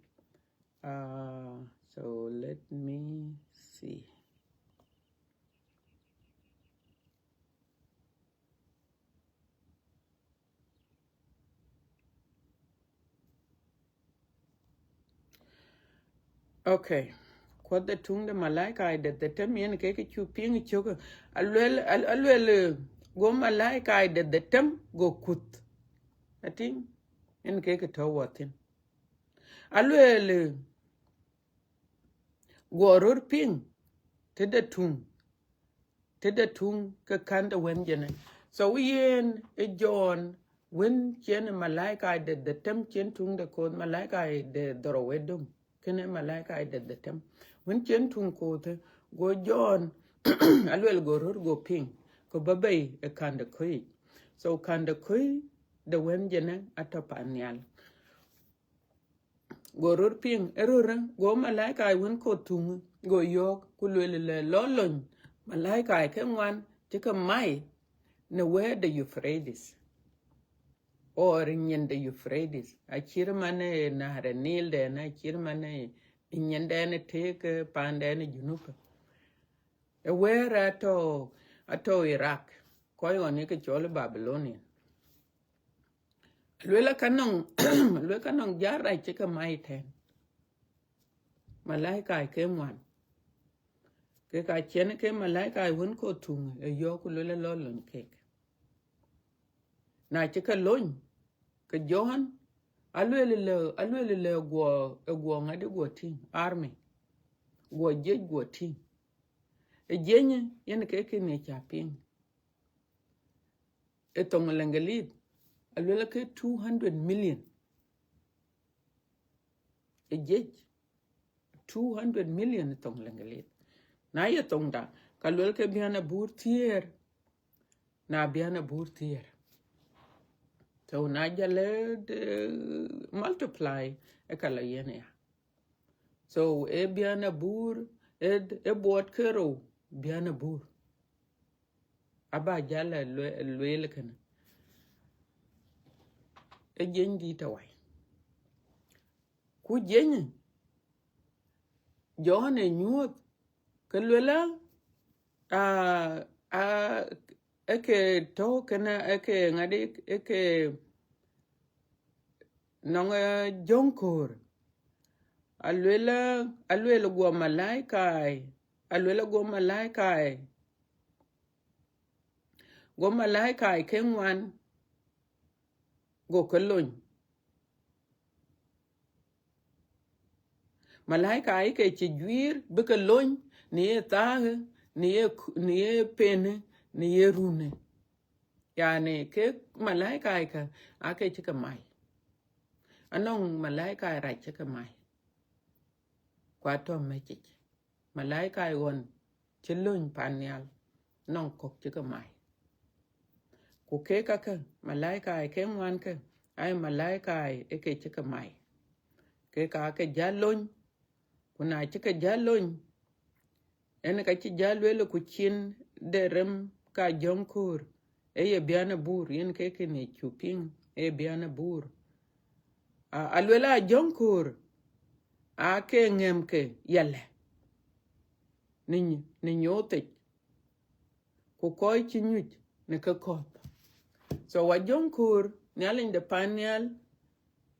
Ah, so let me see. Okay. Kuɔth de tuŋ de malaika de dhetem yen ke ke cuk piŋ cök. Aluel, al-, aluel, eh, go malaika de dhetem go kuth. Atïŋ, yen ke ke tɔ̈ wɔ thïn. Aluel, eh, guɔ röt piŋ tëde tuŋ, tëde tuŋ ke kän de wën jënë. So yen ë Jɔn wën cïn malaika de dhetem cïn tuŋ de koth, malaika de dhorou ë döŋ. Kënë malaika de dhetem. Wën cïn tuŋ koth, go Jɔn, aluel go röt go piŋ, ku bɔ̈ bei ë kän de köi. So kän de köi de wën jënë atɔ̈ pan nhial. Go röt piŋ ë röt, go malaika wën koth tuŋ, go yɔ̈ɔ̈k, ku lueel lë, lɔ lony malaika ke ŋuan cï ke mai në wɛ̈ɛ̈r de Euphrates, or nyin de Euphrates, acït man ë Nahar Nil dɛn, acït man ë nyin dɛn ë tëëk, eh, paan dɛn ë Junub. Ë wɛ̈ɛ̈r atɔ̈, atɔ̈ Iraq, kɔc ɣɔn ye ke cɔl Babylonian. Luel aka nɔŋ, luel aka nɔŋ jarac cï ke mai tɛ̈n. Malaika ke ŋuan. Ke ka cïn ke malaika wën koth tuŋ ë yɔ̈ɔ̈k ku luel lɔ lony kek. Na cï ke lony, ke Jɔn, aluel lë, aluel lë guɔ, ë guɔ ŋadï guɔ tïŋ, army. Guɔ jiëc guɔ tïŋ. Ë jiëny yen ke kënë ca piŋ. Ë thoŋ Leŋgelith, aluel ke two hundred million. Ë jiëc, two hundred million ë thoŋ Leŋgelith. Na ye thoŋda, ka luel ke bian abur thiëër, na bian abur thiëër. So na jal ë, eh, multiply, ë ka la yen ya. So ë bian abur Ë, ë buɔt ke rou bian abur. Aba jal a lue-, lueel kënë. Ë jiëny dït awai. Ku jiëny Jɔn ë nyuɔɔth, ke lueel a, a, a, ë ke tɔ̈u kënë, ë ke ŋadï, ë ke nɔŋ, eh, jɔŋköör. Alueel, alueel guɔ malaikai, alueel guɔ malaikai, guɔ malaikai ke ŋuan, go ke lony. Malaika ë ke cï juiir bï ke lony në ye thaakë, në ye ku-, në ye penë, në ye runë. Yani, ke malaika ë ke aa ke cï ke mai. Anɔŋ malaika rac cï ke mai. Ku atɔ̈ mɛcic. Malaika ë ɣɔn cï lony pan nhial, nɔŋ kɔ̈k cï ke mai. Ku keek kakë, malaika ë ke ŋuan kë, aa malaika ë ke cï ke mai. Keek aa ke jäl lony, ku na cï ke jäl lony, en ka cï jäl lueel ku cin de rem ka jɔŋköör, ë ye bian abur, yen ke kënë cu piŋ, ë ye bian abur. A, alueel a jɔŋköör, aa ke ŋɛmke yalë në, në nyoothic, ku kɔc cï nyuc në ke kɔ̈th. So, a jɔŋköör, Nhialic de pan nhial,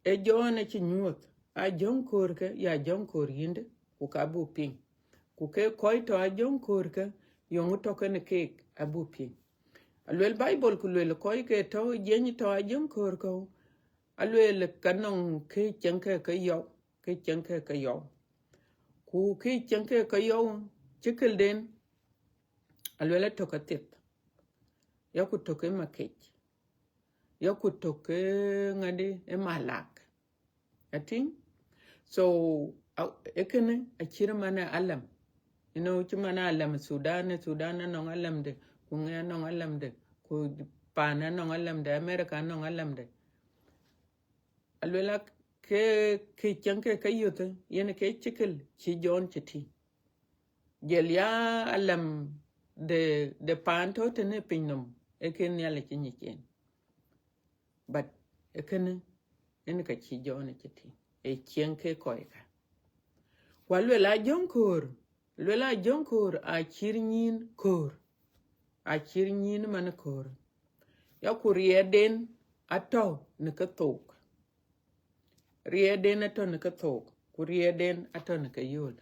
ë Jɔn acï nyuɔɔth, a jɔŋköör ke, ya jɔŋköör yïndë, ku ka buk piŋ. Ku ke kɔc tɔ̈ a jɔŋköör ke, yöŋ tɔ̈ kenë keek, abuk piŋ. Alueel Baibol ku lueel kɔc ke tɔ̈ jiëny tɔ̈ a jɔŋköör kɔ̈u, alueel ka nɔŋ kë cieŋ ke ke yɔu, kë cieŋ ke ke yɔu. Ku kë cieŋ ke ke yɔu, cï këlden, alueel atök athith, ya ku tök ë makec, ya ku tök ë ŋadï ë malak. Atïŋ? So, a-, ë kënë acït man ë alam. You know, cï man ë alam Thudan, ë Thudan anɔŋ alamde, ku ŋɛ anɔŋ alamde, ku paan anɔŋ alamde, America anɔŋ alamde. Alueel a ke, ke cieŋ ke ke yöth, yen ke cikil cï Jɔn cï tïŋ. Jël ya alam de, de paan tɔ̈ tënë piny nɔm, ë ke Nhialic cï nyic yen. But ë kënë, en ka cï Jɔn cï tïŋ, ë cieŋ ke kɔc ka. Ku alueel a jɔŋköör, lueel a jɔŋköör acït nyïn köör, acït nyïn man köör. Ya ku riɛɛrden atɔ̈ në ke thook. Riɛɛrden atɔ̈ në ke thook, ku riɛɛrden atɔ̈ në ke yööl.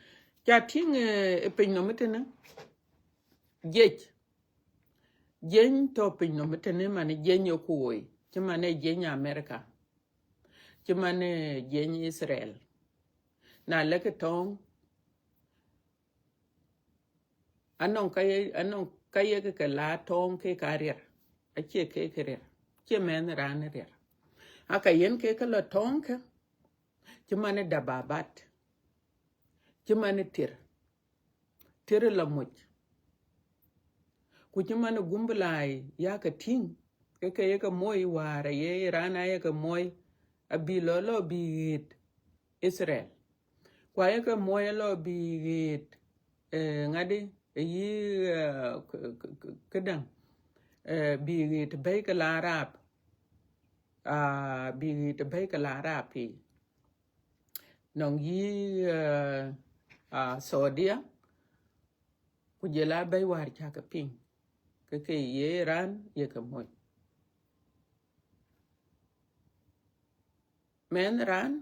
Ca tïŋ, eh, ë piny nɔm ëtënë, jiëc. Jiëny tɔ̈ piny nɔm ëtënë, man jiëny ë ku woi, cï man ë jiëny America, cï man ë jiëny Israel. Na lɛ̈kë tɔŋ, anɔŋ ka ye, anɔŋ ka ye ke, ke la tɔŋ ke ka riɛr, acie ke ke riɛr, cie mɛnh raan riɛr. Aka yen ke ke la tɔŋ ke, cï man ë dababat, cï man ë tir, tir la moc. Ku cï man ë gumbulai ya ke tïŋ, ke ke ye ke moi wäär, aye raan aye ke moi, abï lɔ, lɔ bï ɣet Israel. Ku aye ke moi lɔ bï ɣet, eh, ŋadï, eh, yï, eh, k-, k-, k-, këdäŋ, eh, bï ɣet bɛ̈i ke la Arab, ah, bï ɣet bɛ̈i ke la Arab piny. Nɔŋ yï, eh, ah, Saudia, ku jël a bɛ̈i wäär cä ke piŋ, ke ke ye raan ye ke moc. Mɛnh raan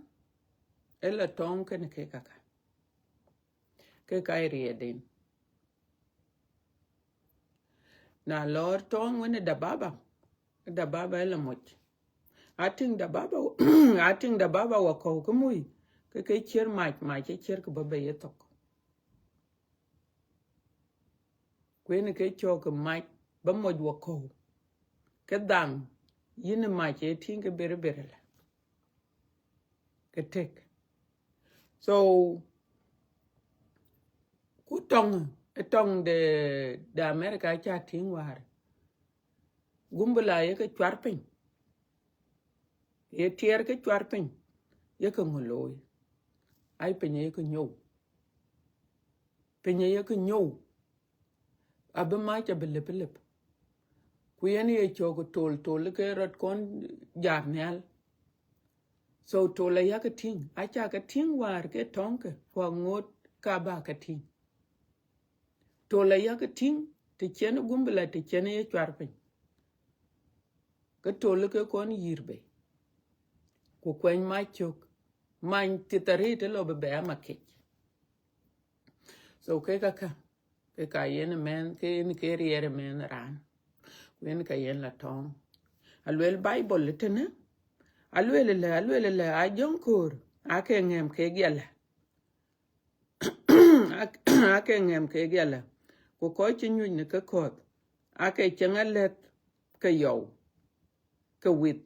ë la tɔŋ kenë ke kaka, ke ka ye riɛɛrden. Na lɔɔr tɔŋ wën ë dababa, dababa ë la moc. Atïŋ dababa, atïŋ dababa wakɔ̈u ke mui, ke ke ciër mac, mac ë ciër ke bɔ̈ bei ë thok. Ku yen ke cɔk ke mac ba moc wakɔ̈u, ke dhaŋ yïn ë mac ë tïŋ ke berë berë la ke tek. So, ku tɔŋ, ë tɔŋ de, de America ca tïŋ wäär, gumbula ye ke cuar piny, ye tiɛɛr ke cuar piny, ye ke ŋö looi? Ai piny ye ke nyou. Piny ayek nyou, abï mac abï lëp lëp. Ku yen ye cök tol, tol ke rɔt kɔn jat nhial. So tol ayak tïŋ, aca ke tïŋ wäär ke tɔŋkë, ku aŋoot ka ba ke tïŋ. Tol ayak tïŋ, të cïn gumbula, të cïn ye cuar piny. Ke tol ke kɔn yïr bei. Ku kuɛny mac cök, many thith arëët ë lɔ bï bɛ ama kec. So ke ka ka, ke ka yen mɛnh, ke yen ke riɛɛr mɛnh raan. Ku yen ka yen la tɔŋ. Aluel Bible tënë, aluel lë, aluel lë, a jɔŋ koor, ake ŋɛm ke gialë. Ake ŋɛm ke gialë. Ku kɔc cï nyuc në ke kɔ̈th, ake cieŋ alɛth ke yɔu, ke with,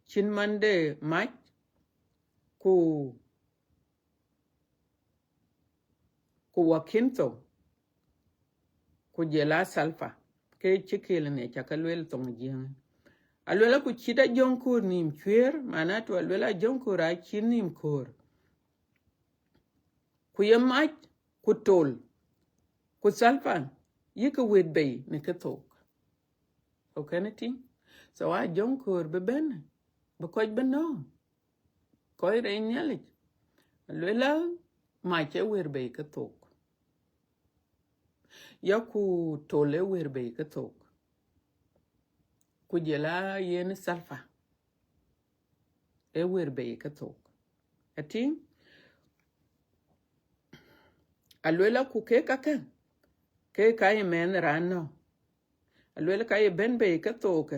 cïn man de mac, ku ku wakintho, ku jɔl a sulfur, ke cï kil në ca ke luel thoŋ Jiëŋ. Aluel ku cït a jɔŋ koor nïïm cuëër, manatu aluel a jɔŋ koor a cït nïïm koor. Ku ye mac, ku tol, ku sulfur, yï ke wet bei në ke thook. So kënë tïŋ. So a jɔŋ koor bï bɛ̈n, bï kɔc bï nɔ̈ɔ̈ŋ. Kɔc rɛɛc Nhialic, aluel a mac ë wer bei ke thook, ya ku tol ë wer bei ke thook, ku jɔl a yen sulfur ë wer bei ke thook. Atïŋ, aluel a ku ke kakë, ke ka ye mɛnh raan nɔ̈k. Aluel ka ye bɛ̈n bei ke thook,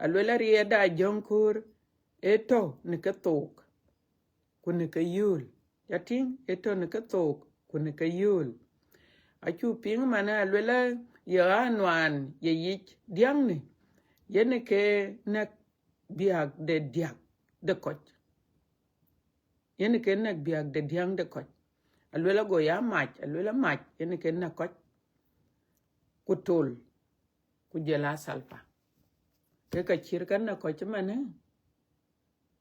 aluel a riɛɛt da jɔŋ koor ë tɔ̈ në ke thook, ku në ke yööl. Ya tïŋ, ë tɔ̈ në ke thook, ku në ke yööl. Acu piŋ man aluel a ye ɣa nuaan ye yic diäŋni, yen ke nɛ̈k biäk de diäk de kɔc. Yen ke nɛ̈k biäk de diäŋ de kɔc. Aluel ago ya mac, aluel a mac, yen ke nɛ̈k kɔc. Ku tol, ku jɔl a sulfur. Ke ka cït ka nɛ̈k kɔc ëmënë,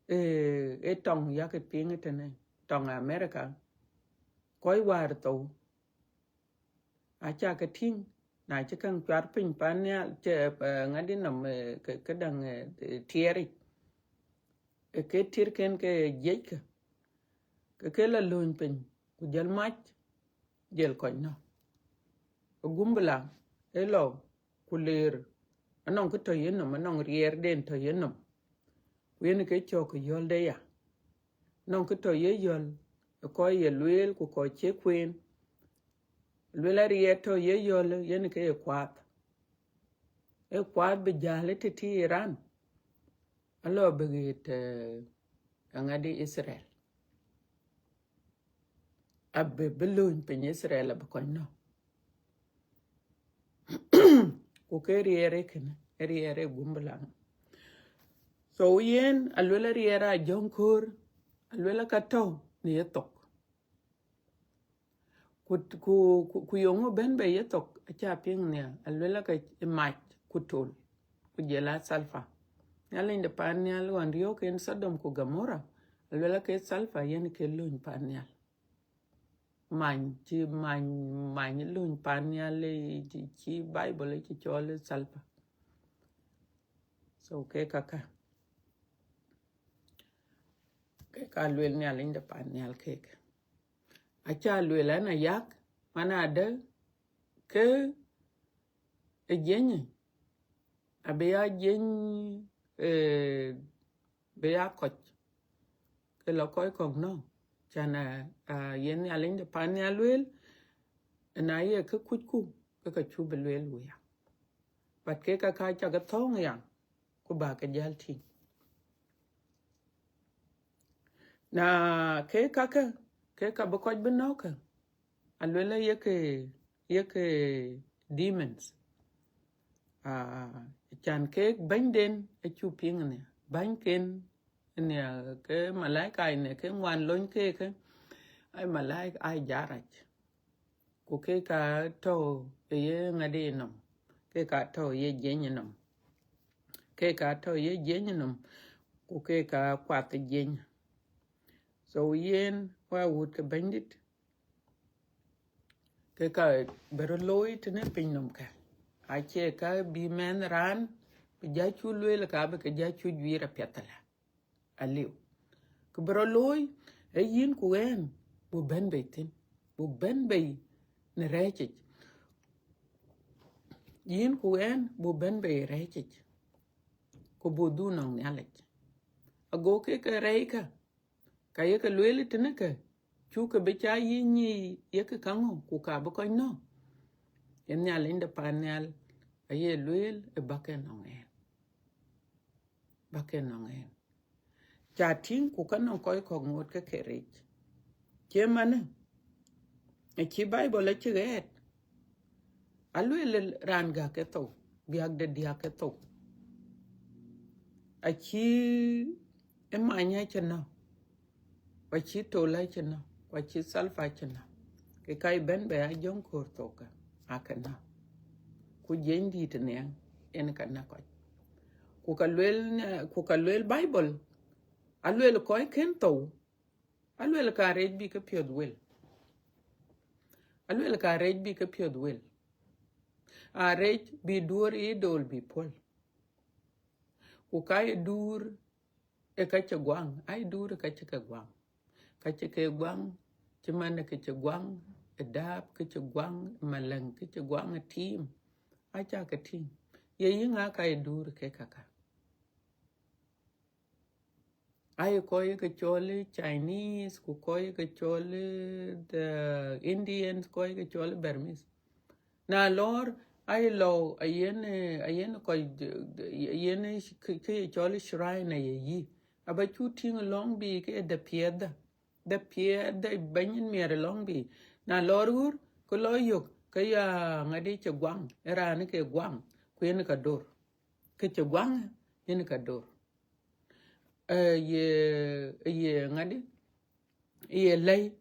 ee, ee tɔŋ yak piŋ tënë, tɔŋ America. Kɔc wäär thou, aca ke tïŋ, na cï käŋ cuar piny pan nhial, cë, eh, ŋadï nɔm, eh, ke, ke däŋ, eh, tiɛɛric. Ee ke tirken ke jiëckë, ke ke la lööny piny, ku jɔl mac, jɔl kɔc nɔ̈k. Agumbula ë lɔ, ku leer, anɔŋ kë tɔ̈ yenɔm, anɔŋ riɛɛrden tɔ̈ yenɔm. Ku yen ke cɔk yɔ̈lde ya. Anɔŋ kë tɔ̈ ye yɔ̈l, ë kɔc ye lueel, ku kɔc cie kueen. Lueel a riɛɛr tɔ̈ ye yɔ̈l, yen ke ye kuaath. Ë kuaath bï jäl ë tëtï Iran, alɔ bï ɣet, eh, aŋadï Israel. Abï, bï lööny piny Israel abï kɔc nɔ̈k. Ku ke riɛɛr ë kënë, ë riɛɛr ë gumbula. So yen, aluel a riɛɛr a jɔŋ koor, aluel a ka tɔ̈ në ye thok. Ku, ku, ku, ku yeŋö bɛ̈n bei ye thok, aca piŋ nhial, aluel a ke mac ku tol, ku jɔl a sulfur. Nhialic de pan nhial ɣɔn riɔ̈ɔ̈k en Sodom ku Gomora, aluel a ke sulfur yen ke lööny pan nhial. Many, cï many, many lööny pan nhial, cï, cï Bible cï cɔl sulfur. So ke kaka, ke ka luel Nhialic de pan nhial kek. Aca luel an ayak, man adë ke ë jiëny, abï ya jiëny, eh, bï ya kɔc, ke lɔ kɔc kɔ̈k nɔ̈k, can, ah, ah, yen Nhialic de pan nhial lueel, na ye ke kucku, ke ka cuk bï lueel wia. But ke ka ka cak thɔ̈ɔ̈ŋ ya, ku ba ke jäl tïŋ. Na ke kakë, ke ka bï kɔc bï nɔ̈k kë, aluel a yeke, yeke demons. Ah, can kek bɛ̈nyden acu piŋ nhial, bɛ̈nyken nhial, ke malaika ne ke ŋuan lony kek, ai malaika ai jarac. Ku ke ka tɔ̈ ë ye ŋadï nɔm, ke ka tɔ̈ ë ye jiëny nɔm. Ke ka tɔ̈ ë ye jiëny nɔm, ku ke ka kuath ë jiëny. So yen wa wut ke Bɛ̈nydït, Ke ka bï rɔt looi tënë piny nɔm kë, acie ka bï mɛnh raan bï ja cu lueel ka bï ke ja cu juiir apiɛth ala. Aliu. Kë bï rɔt looi, ee yïn ku ɣɛn, bu bɛ̈n bei thïn, bu bɛ̈n bei në rɛ̈ɛ̈cic. Yïn ku ɣɛn bu bɛ̈n bei rɛ̈ɛ̈cic, ku bu dhuk nɔŋ Nhialic. Ago ke ke rɛ̈ɛ̈c kä, ka ye ke lueel tënë ke, cuk ke bï ca yï nyic ye ke kaŋö, ku ka bï kɔc nɔ̈k. Yen Nhialic de pan nhial aye lueel ë bäk ke nɔŋ ɣɛn. Bäk ke nɔŋ ɣɛn. Ca tïŋ ku ka nɔŋ kɔc kɔ̈k ŋoot ke ke rɛ̈ɛ̈c. Cie manë, acï Baibol acï ɣɛɛt. Alueel raan gäk ke thou, biäk de diäk ke thou. Acï ë many acï nɔ̈k, ku acï tol acï nɔ̈k, ku acï thalpa acï nɔ̈k. Ke ka bɛ̈n bei a jɔŋ köör thou ke, ake nɔ̈k. Ku jiëny dït ë nhiɛŋ, en ka nɔ̈k kɔc. Ku ka lueel, ku ka lueel Baibol, alueel kɔc kën thou, alueel ka rɛ̈ɛ̈c bï ke piɔ̈th wel. Alueel ka rɛ̈ɛ̈c bï ke piɔ̈th wel. A rɛ̈ɛ̈c bï duɔ̈ɔ̈r ë idol bï puɔ̈l. Ku ka ye duur ë ka cï guaŋ, ai duur ë ka cï ke guaŋ. Ka cï ke guaŋ, cï man ë ke cï guaŋ, ë dääp ke cï guaŋ, ë malɛŋ ke cï guaŋ, ë tiim, aca ke tïŋ. Ye yï ŋa ka ye duur ë ke kaka? Aye kɔc ye ke cɔl ë Chinese, ku kɔc ye ke cɔl ë the Indians, kɔc ye ke cɔl ë Burmese. Na lɔɔr, aye lɔ, ayen, eh, ayen kɔc, ayen kë, kë ye cɔl shrine aye yï. Aba cu tïŋ lɔŋ bï ke de piɛth da. De piɛth da bɛ̈ny miɛt lɔŋ bï. Na lɔɔr ɣur, ke lɔ yök, ke ya ŋadi cï guaŋ, ë raan ke guaŋ, ku yen ka dor. Ke cï guaŋ, yen ka dor. Eh, ye, ye ŋadi, ye lɛ̈i,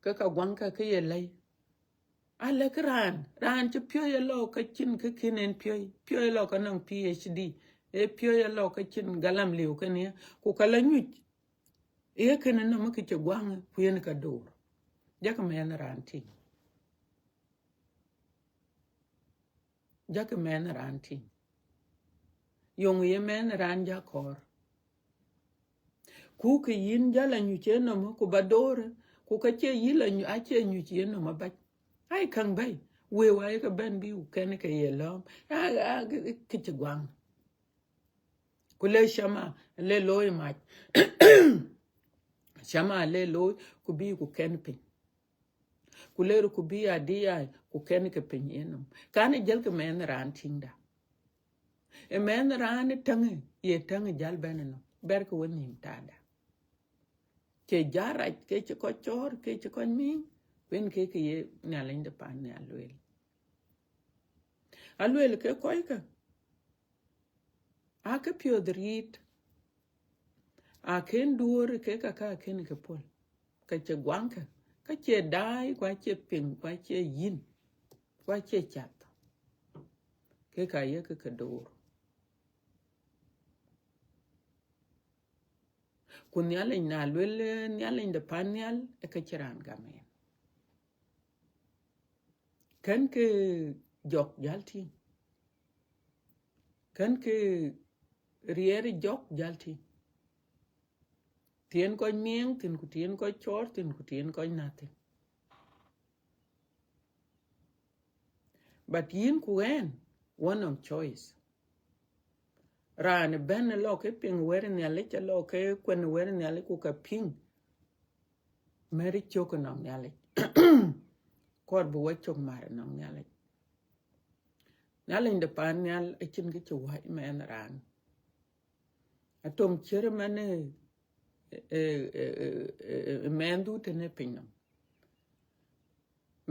ke ka guaŋ ka ke ye lɛ̈i. Alɛ̈k raan, raan cï piɔ̈i alɔ ka cïn kë kën en piɔ̈i, piɔ̈i alɔ ka nɔŋ PhD, ee piɔ̈i alɔ ka cïn galam liu kënë, ku ka la nyuc, ee kënë nɔm ke cï guaŋ, ku yen ka dor. Jakï mɛnh raan tïŋ. Jakï mɛnh raan tïŋ. Yöŋ ye mɛnh raan ja kɔɔr. Ku ke yïn jal anyuc ë nɔm, ku ba dor, ku ka cie yï la nyu-, acie nyuc ë nɔm abac. Ai käŋ bɛ̈i, wëu aye ke bɛ̈n bï ku kɛn ke ye lɔ̈ɔ̈m. A, a, ke cï guaŋ. Ku le cama, le looi mac. Cama le looi, ku bï ku kɛn piny. Ku ler ku bï adï ai, ku kɛn ke piny yenɔm. Kan ë jël ke mɛnh raan tïŋda. Ë mɛnh raan ë täŋë, ye täŋë jal bɛ̈n ënɔm. Bɛ̈rkë wenhïïm thaada. Ke jal rac, ke cï kɔc cɔɔr, ke cï kɔc miŋ, ku yen ke ke ye Nhialic de pan nhial lueel. Alueel ke kɔckë, akë piɔ̈ɔ̈th riit, akën duɔ̈ɔ̈r ke ka ka akën ke puɔ̈l, ka cï guaŋkë, ka cie daai, ku acie piŋ, ku acie yïn, ku acie cath. Ke ka ye ke ke door. Ku Nhialic na luel, eh, Nhialic de pan nhial, ë ka cï raan gam en. Kën ke jɔk jal tïŋ. Kën ke riɛɛr jɔk jal tïŋ. Tïn kɔc miɛŋ thïn, ku tïn kɔc cɔɔr thïn, ku tïn kɔc nath thïn. But yïn ku ɣɛn, one of choice. Raan bɛ̈n lɔ ke piŋ wɛ̈t Nhialic, lɔ ke kuɛn wɛ̈t Nhialic ku ka piŋ. Mɛ̈r cök nɔŋ Nhialic. Kɔɔr bï wɔ cök mar nɔŋ Nhialic. Nhialic de pan nhial acïn kë cï wäc mɛnh raan. Atom ciër man ë, ë, ë, ë, ë, ë mɛnhdu tënë piny nɔm.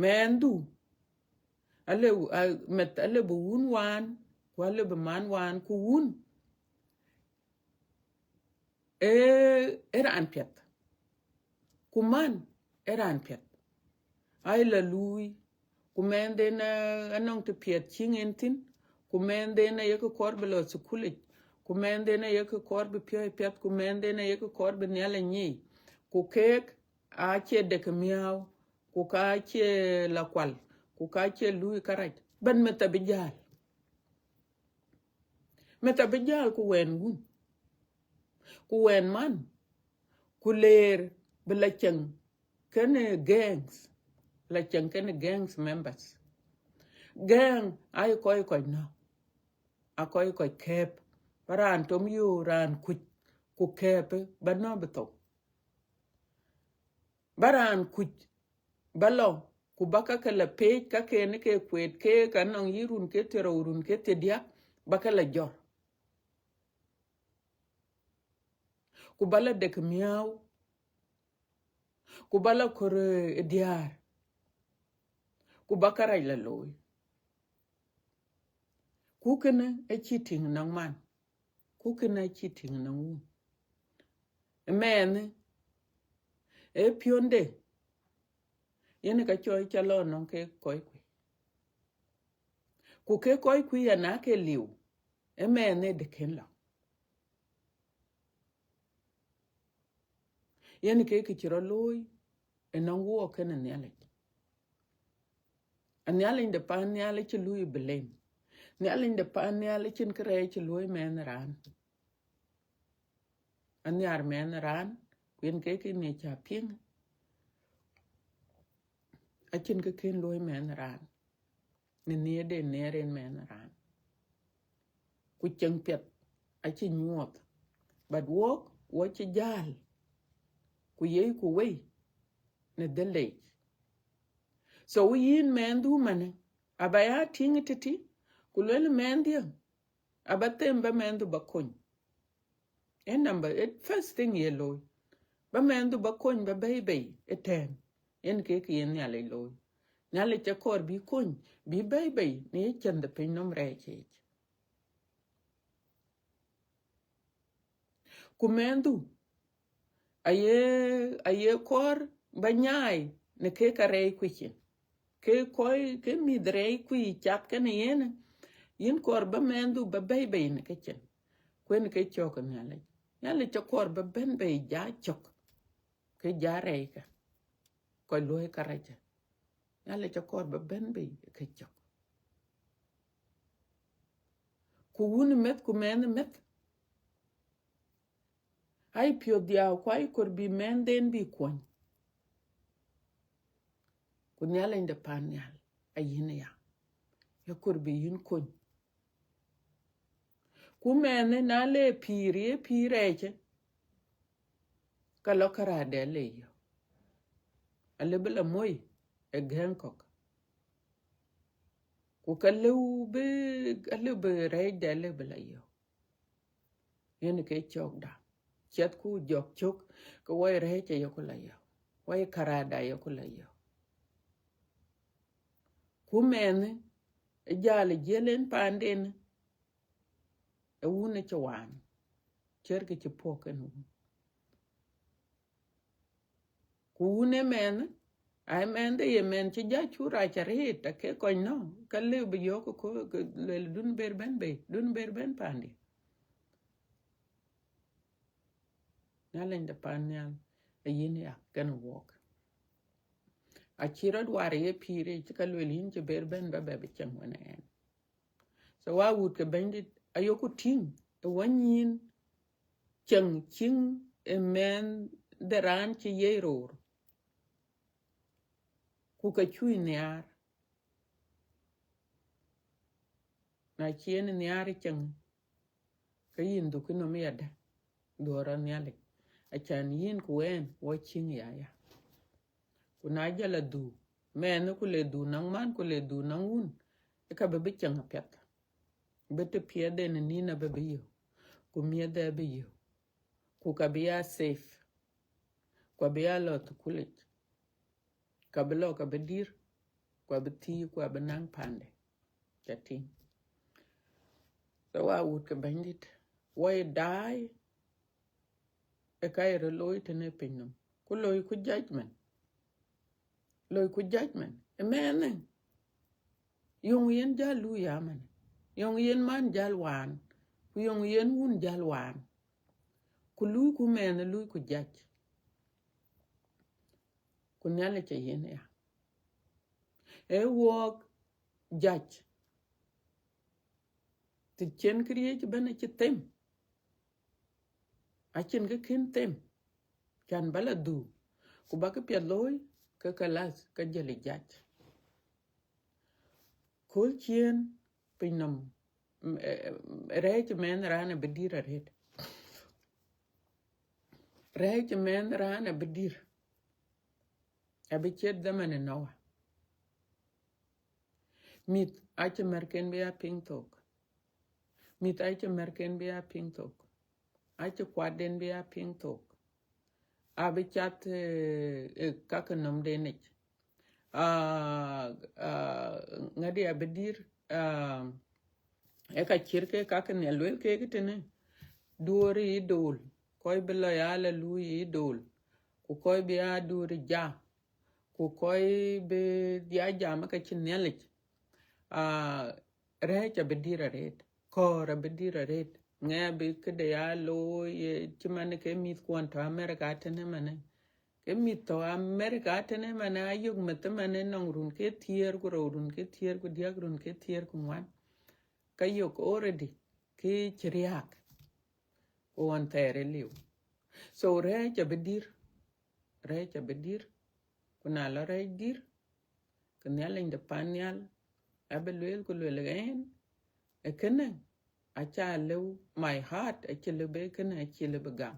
Mɛnhdu, ale, a, meth ale bï wun waan, ku ale bï man waan, ku wun, ë, ë raan piɛth. Ku man, ë raan piɛth. Ai la luui, ku mɛnhden, eh, anɔŋ të piɛth cïŋ en thïn, ku mɛnhden ayekë kɔɔr bï lɔ thukulic, ku mɛnhden ayekë kɔɔr bï piɔ̈ɔ̈c piɛth, ku mɛnhden ayekë kɔɔr bï Nhialic nyic, ku keek acie dek miääu, ku ka cie la kual, ku ka cie luui kärac, bɛ̈n meth abï jäl. Meth abï jäl ku wɛn wun, ku wɛn man, ku leer bï la ceŋ kenë gangs, la ceŋ kenë gangs members. Gang aye kɔc kɔc nɔ̈k, a kɔc kɔc kɛ̈ɛ̈p, ba raan tom yo raan kuc, ku kɛ̈ɛ̈pë ba nɔ̈k bï thou. Ba raan kuc ba lɔ, ku ba ka ke la peec, ka ken ke kueet keek, ka nɔŋ yï run ke thiërou, run ke thiërdiäk, ba ke la jɔr. Ku ba la dek miäu, ku ba la kɔɔr ë diäär, ku ba kärac la looi. Ku kënë acï tïŋ nɔŋ man, ku kënë acï tïŋ nɔŋ wun. Ë mɛɛnë, ë piɔ̈nde, yen ka cɔɔc ca lɔ nɔŋ ke kɔc kuc. Ku ke kɔc kuc ana ke liu, ë mɛɛnë dë kën lɔ. Yen ke kë cï rɔt looi ënɔŋ wuɔk kenë Nhialic. A Nhialic de pan nhial acï luui blame. Nhialic de pan nhial acïn kërɛɛc cï luɔ̈i mɛnh raan. Anhiar mɛnh raan, ku yen ke kë ŋic ca piŋ, acïn kë kën luɔ̈i mɛnh raan, në nhiëërde nhiëër en mɛnh raan. Ku ceŋ piɛth acï nyuɔɔth, but wuɔk, wuɔk cï jäl, ku yei ku wei në dhël yic. So yïn mɛnhdu manë, aba ya tïŋ tëtï, ku luel mɛnhdiɛ̈, aba them ba mɛnhdu ba kony. Ë number, ë first thing ye looi. Ba mɛnhdu ba kony ba bɛ̈i bei ëtɛ̈ɛ̈n. Yen ke kë yen Nhialic looi. Nhialic akɔɔr bï kony, bï bɛ̈i bei në ye cɛn de piny nɔm rɛɛc yic. Ku mɛnhdu aye, aye kɔɔr ba nyaai në kek ka rɛɛc kuc cin. Ke kɔc, ke mïth rɛɛc kuc cath kenë yen, yïn kɔɔr ba mɛnhdu ba bɛ̈i bei në ke cin. Ku yen ke cɔk Nhialic. Nhialic akɔɔr ba bɛ̈n bei ja cök, ke ja rɛɛc ke, kɔc luɔ̈i kärɛc. Nhialic akɔɔr ba bɛ̈n bei ke cök. Ku wun meth ku mɛnh meth, ai piɔ̈th dhiau ku ai kɔɔr bï mɛnhden bï kuɔny. Ku Nhialic de pan nhial, ayïn aya, ye kɔɔr bï yïn kony. Ku mɛnh na le pïïr, ye pïïr rɛɛc, ka lɔ kärade le yök. Alëu bï la moi ë gɛ̈ŋ kɔ̈k. Ku ka lëu bï, alëu bï rɛɛcde alëu bï la yök. Yen ke cɔkda. Ciɛthku jɔk cök, ke wai rɛɛc ayeku la yök. Wai kärada ayeku la yök. Ku mɛnh ë jäl ë jiël en paanden, ë wun ë cï waan, ciɛ̈t kë cï puɔ̈k en wun. Ku wun ë mɛnh, ai mɛnhde ye mɛnh cï ja cu rac arëët, ake kɔc nɔ̈k, ka lëu bï yök ë ko, ke luel dun ber bɛ̈n bei, dun ber bɛ̈n paandi. Nhialic de pan nhial, ayïn ya kenë wuɔk. Acï rɔt war ye pïïr, cï ka luel yïn cï ber bɛ̈n ba bɛ bï cieŋ wën ɛn. So wa wut ke Bɛ̈nydït, ayoku tïŋ ë wanyïn cieŋ cïŋ ë mɛnh de raan cï ye roor, ku ke cui nhiaar. Na cï en nhiaar cieŋ, ke yïn dhuk nɔm yadë, dhuɔɔr rɔt Nhialic, acan yïn ku ɛn wɔ cïŋ ya ya. Ku na jɔl a dhuk, mɛnh ku le dhuk nɔŋ man ku le dhuk nɔŋ wun, ë ka bï bï cieŋ apiɛth. Bï të piɛth en nïn abï bï yök, ku miɛth abï yök, ku ka bï ya safe, ku abï ya lɔ thukulic, ka bï lɔ ka bï dïr, ku abï thiëëk, ku abï naŋ paande. Ca tïŋ. So wa wut ke Bɛ̈nydït, wɔ ye daai ë ka ye rɔt looi tënë piny nɔm, ku loiku judgment. Loiku judgment ë mɛnh ë, yöŋ yen jäl luui ya man, yöŋ yen man jäl waan, ku yöŋ yen wun jäl waan. Ku luiku mɛnh ë, luiku judge. Ku Nhialic ayen ya. Ee wɔk judge. Të cïn këriëëc ëbɛ̈n acï them. Acïn kë kën them. Can ba la dhuk, ku ba këpiɛth looi, ke kalath, ke jël judge. Kööl ciëën pinynɔm, mm, eh, eh, rɛɛc mɛnh raan abï dïr arëët. Rɛɛc mɛnh raan abï dïr. Abï ciɛ̈t dhaman ë Noa. Mïth acï märken bï ya piŋ thok. Mïth acï märken bï ya piŋ thok. Acï kuatden bï ya piŋ thok. Abï cath, eh, eh, ka ke nɔmden yic. Ah, ah, ŋadï abï dïr, ah, ë ka cït ke ka ke nhial luel kek tënë. Duɔ̈ɔ̈r ë idol, kɔc bï lɔ ya la luui ë idol, ku kɔc bï ya duɔ̈ɔ̈r ja, ku kɔc bï ya jam ë ka cïn Nhialic. Ah, rɛɛc abï dïr arëët, kɔ̈ɔ̈r abï dïr arëët. Ŋɛk abï këde ya looi, eh, cï man ke mïthkuɔn tɔ̈ America tënë manë. Ke mïth tɔ̈ America tënë manë, ayök meth manë nɔŋ run ke thiëër ku rou, run ke thiëër ku diäk, run ke thiëër ku ŋuan. Ka yök already, ke cï riääk. Ku ɣɔn thɛɛr ë liu. So rɛɛc abï dïr, rɛɛc abï dïr. Ku na lɔ rɛɛc dïr, ke Nhialic de pan nhial abï lueel ku lueel ɣɛn, ë kënë aca lëu, my heart acï lëu bï kënë, acï lëu bï gam.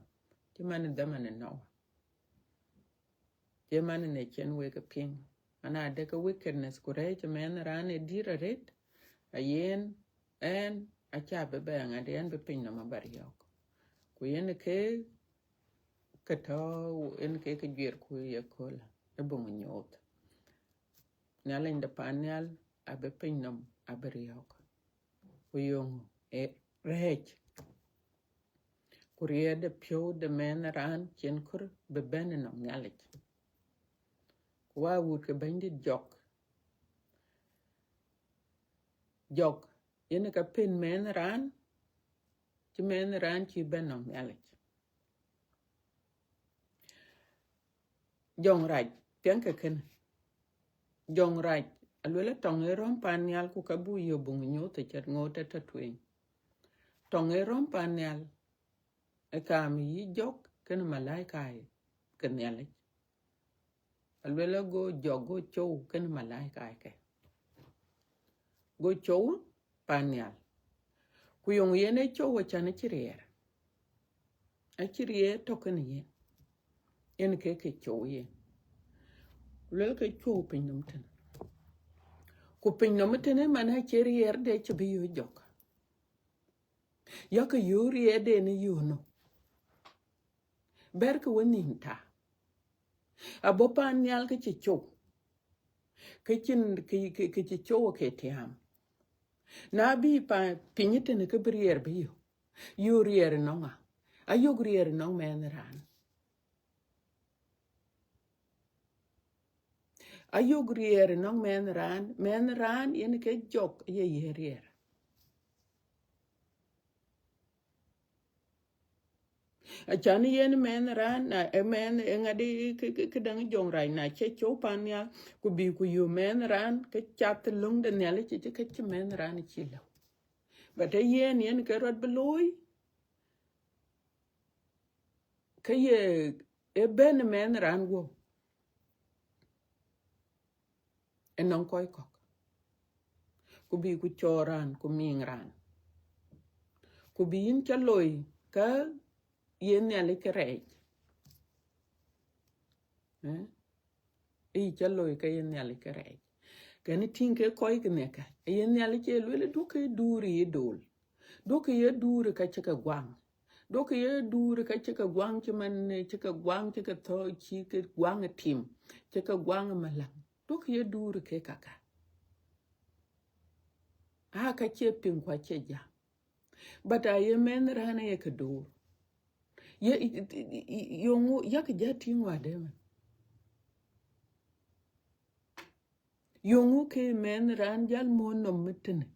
Cï man ë dhaman ë Noa. Cï man ë në cïn wek ë piŋ. Ana de ke wickedness ku rɛɛc mɛnh raan ë dïr arëët, ayen ɣɛn aca bï bɛ̈ɛ̈ŋ adï, ɣɛn bï pinynɔm aba riɔ̈ɔ̈k. Ku yen ke, ke tɔ̈, yen ke ke juiir ku ye köölë ë buŋ nyooth. Nhialic de pan nhial abï pinynɔm abï riɔ̈ɔ̈k. Ku yöŋ ë rɛɛc. Ku riɛɛr de piɔ̈u de mɛnh raan cïn kɔɔr bï bɛ̈n ënɔŋ Nhialic. Ku wa wut ke Bɛ̈nydït jɔk. Jɔk, yen ka pen mɛnh raan, cï mɛnh raan cï bɛ̈n nɔŋ Nhialic. Jɔŋrac, piɛŋkë kënë. Jɔŋrac, aluelë tɔŋ ë rɔ̈m pan nhial ku ka buk yök buŋ nyooth ë cät ŋoot ë tɔ̈ tueŋ. Tɔŋ ë rɔ̈m pan nhial, ë kaam yï jɔk kënë malaika ke Nhialic. Aluelë go jɔk go cou kënë malaika ke. Go cou pan nhial. Ku yöŋ yen ë cou acän acï riɛɛr. Acï riɛɛr tɔ̈ kënë yen. Yen ke ke cou yen. Ku luel ke cou pinynɔm tënë. Ku pinynɔm tënë man acï riɛɛrde cï bï yök jɔk. Yakë yök riɛɛrde në yök nɔ. Bɛ̈rkë wenhïïm ta. Abɔ̈ pan nhial ke cï cou. Ke cïn, ke, ke, ke cï cou ke tiaam. Na bï pa piny tënë ke bï riɛɛr bï yök. Yök riɛɛr ënɔŋ ŋa? Ayök riɛɛr ënɔŋ mɛnh raan. Ayök riɛɛr ënɔŋ mɛnh raan. Mɛnh raan yen ke jɔk ye ye riɛɛr. Acän yen mɛnh raan, na, ë mɛnh, ë ŋadï, kë, kë, këdäŋ jɔŋrac, na cï cou pan nhial, ku bï ku yök mɛnh raan, ke cath löŋ de Nhialic cï, cï, ke cï mɛnh raan cï lëu. But ë yen, yen ke rɔt bï looi, ke ye, ë bɛ̈n mɛnh raan guɔ̈p. Ënɔŋ kɔc kɔ̈k. Ku bï ku cɔɔr raan, ku miŋ raan. Ku bï yïn cä loi ka ye Nhialic ke rɛɛc. Eh? Yï cä loi ka ye Nhialic ke rɛɛc. Kën tïŋ ke kɔc ke nhiakä. Ye Nhialic ye lueel, duɔ̈kkë duur ë idol. Duɔ̈kkë ye duur ka cï ke guaŋ. Duɔ̈kkë ye duur ka cï ke guaŋ, cï man, eh, cï ke guaŋ, cï ke thɔ̈, cï ke guaŋ ë tim, cï ke guaŋ ë maläŋ. Duɔ̈kkë ye duur ke kaka. Aa, ka cie piŋ ku acie jam. But aye mɛnh raan aye ke door. Ye, i, i, i, i, yöŋö yak jä tïŋ wädë man. Yöŋö ke mɛnh raan jäl muɔ̈n nɔm ëtënë.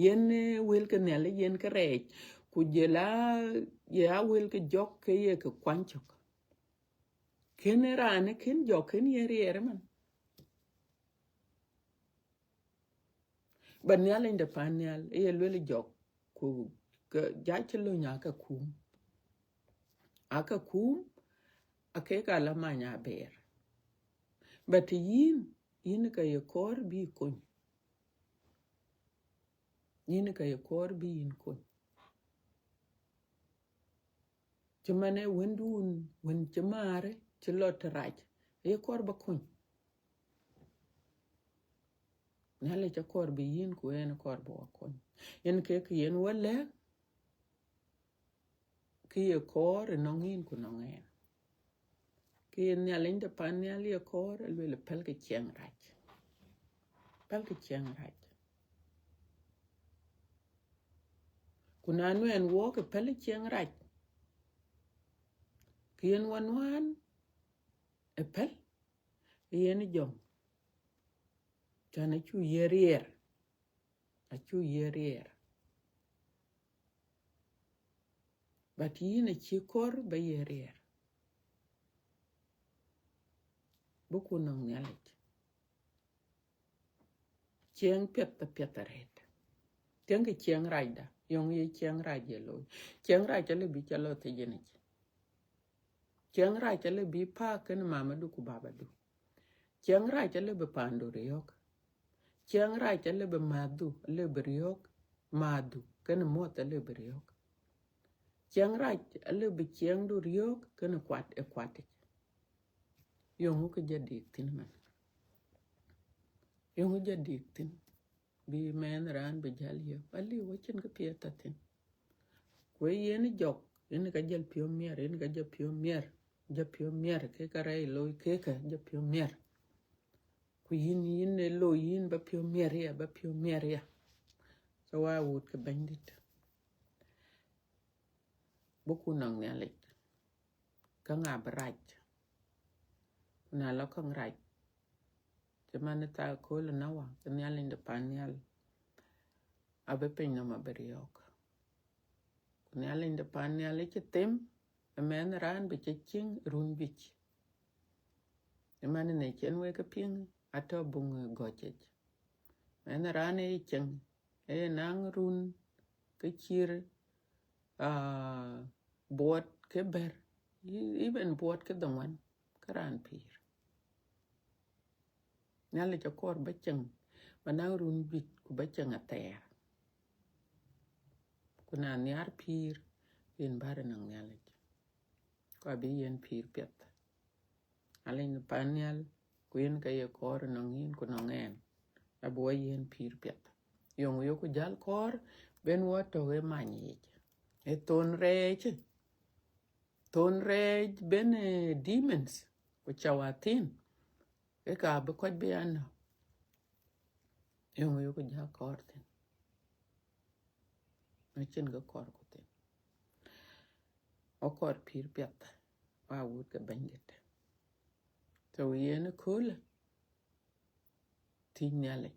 Yen, eh, wël ke Nhialic, yen ke rɛɛc. Ku jël a, ye a wël ke jɔk ke ye ke kuany cök. Kën raan kën jɔk kën ye riɛɛr man. Ba Nhialic de pan nhial ë ye luel jɔk, ku ke ja cï löny ake kum. Ake kum, ake ka la many aber. But yïn, yïn ka ye kɔɔr bï kony. Yïn ka ye kɔɔr bï yïn kony. Cï man ë wëndun, wën cï määrë, cï lɔ të rac, aye kɔɔr ba kony. Nhialic akɔɔr bï yïn ku ɣɛn akɔɔr bï wa kony. Yen kek yen wä lɛ̈k, kë ye kɔɔr ënɔŋ yïn ku nɔŋ ɣɛn. Kë ye Nhialic de pan nhial ye kɔɔr, aluel pälkë ciɛɛŋ rac. Pälkë ciɛɛŋ rac. Ku na nuɛɛn wɔɔk ë päl ciɛɛŋ rac, kë yen wa nuaan ë päl, ë yen jɔŋ. Cän acu ye riɛɛr, acu ye riɛɛr. But yïn acï kɔɔr ba ye riɛɛr. Bï ku nɔŋ Nhialic. Ciɛɛŋ piɛth apiɛth arëët. Tiɛŋkë ciɛɛŋ racda, yɔŋ ye ciɛɛŋ rac ye looi. Ciɛɛŋ rac alë bï ca lɔ thic yen yic. Ciɛɛŋ rac alë bï paak kenë mamadu ku babadu. Ciɛɛŋ rac alë bï paandu riɔ̈ɔ̈k. Ciɛɛŋ rac alë bï mäthdu alë bï riɔ̈ɔ̈k, mäthdu kenë muɔ̈th alë bï riɔ̈ɔ̈k. Ciɛɛŋ rac alë bï ciɛɛŋdu riɔ̈ɔ̈k kenë kuat ë kuatic. Yöŋö kë jɔ dik thïn man? Yöŋö jɔ dik thïn? Bï mɛnh raan bï jäl yök, aliu, acïn kë piɛth tɔ̈ thïn. Ku ë yen jɔk, yen ka jɔl piɔ̈u miɛr, yen ka jɔ piɔ̈u miɛr, jɔ piɔ̈u miɛr, ke ka rɛɛc looi kekë, jɔ piɔ̈u miɛr. Ku yïn, yïn ë looi yïn ba piɔ̈u miɛr ya, ba piɔ̈u miɛr ya. So wa wut ke Bɛ̈nydït, bï ku nɔŋ Nhialic, ka ŋa bï rac? Ku na lɔ käŋ rac, cï man ë thaa kööl ë Noa, ke Nhialic de pan nhial abï piny nɔm abï riɔ̈ɔ̈k. Ku Nhialic de pan nhial ë cï them ë mɛnh raan bï cï ciëŋ run juëc. Ë man ënë cïn wek ke piŋ, atɔ̈ buŋ ë gɔ̈c yic. Mɛnh raan ë cieŋ, ë naŋ run ke cïr, ah, buɔt ke bɛ̈t, e-, even buɔt ke dhoŋuan, ke raan pïïr. Nhialic akɔɔr ba cieŋ, ba naŋ run juëc ku ba cieŋ athɛɛr. Ku na nhiaar pïïr, yen bär ënɔŋ Nhialic, ku abï yen pïïr piɛth. Nhialic në pan nhial, ku yen ka ye kɔɔr ënɔŋ yïn ku nɔŋ ɣɛn, abï wa yen pïïr piɛth. Yöŋ yoku jäl kɔɔr, ben wa tɔ̈ ë many yic. Ë thon rɛɛc, thon rɛɛc ben, eh, demons ku cawathin, ke ka bï kɔc bï ya nɔ̈k. Yöŋ yoku jäl kɔɔr thïn. Acïn kë kɔɔr ku thïn. Akɔɔr pïïr piɛth, wa wut ke Bɛ̈nydït. So yen ëköölë, thiëc Nhialic.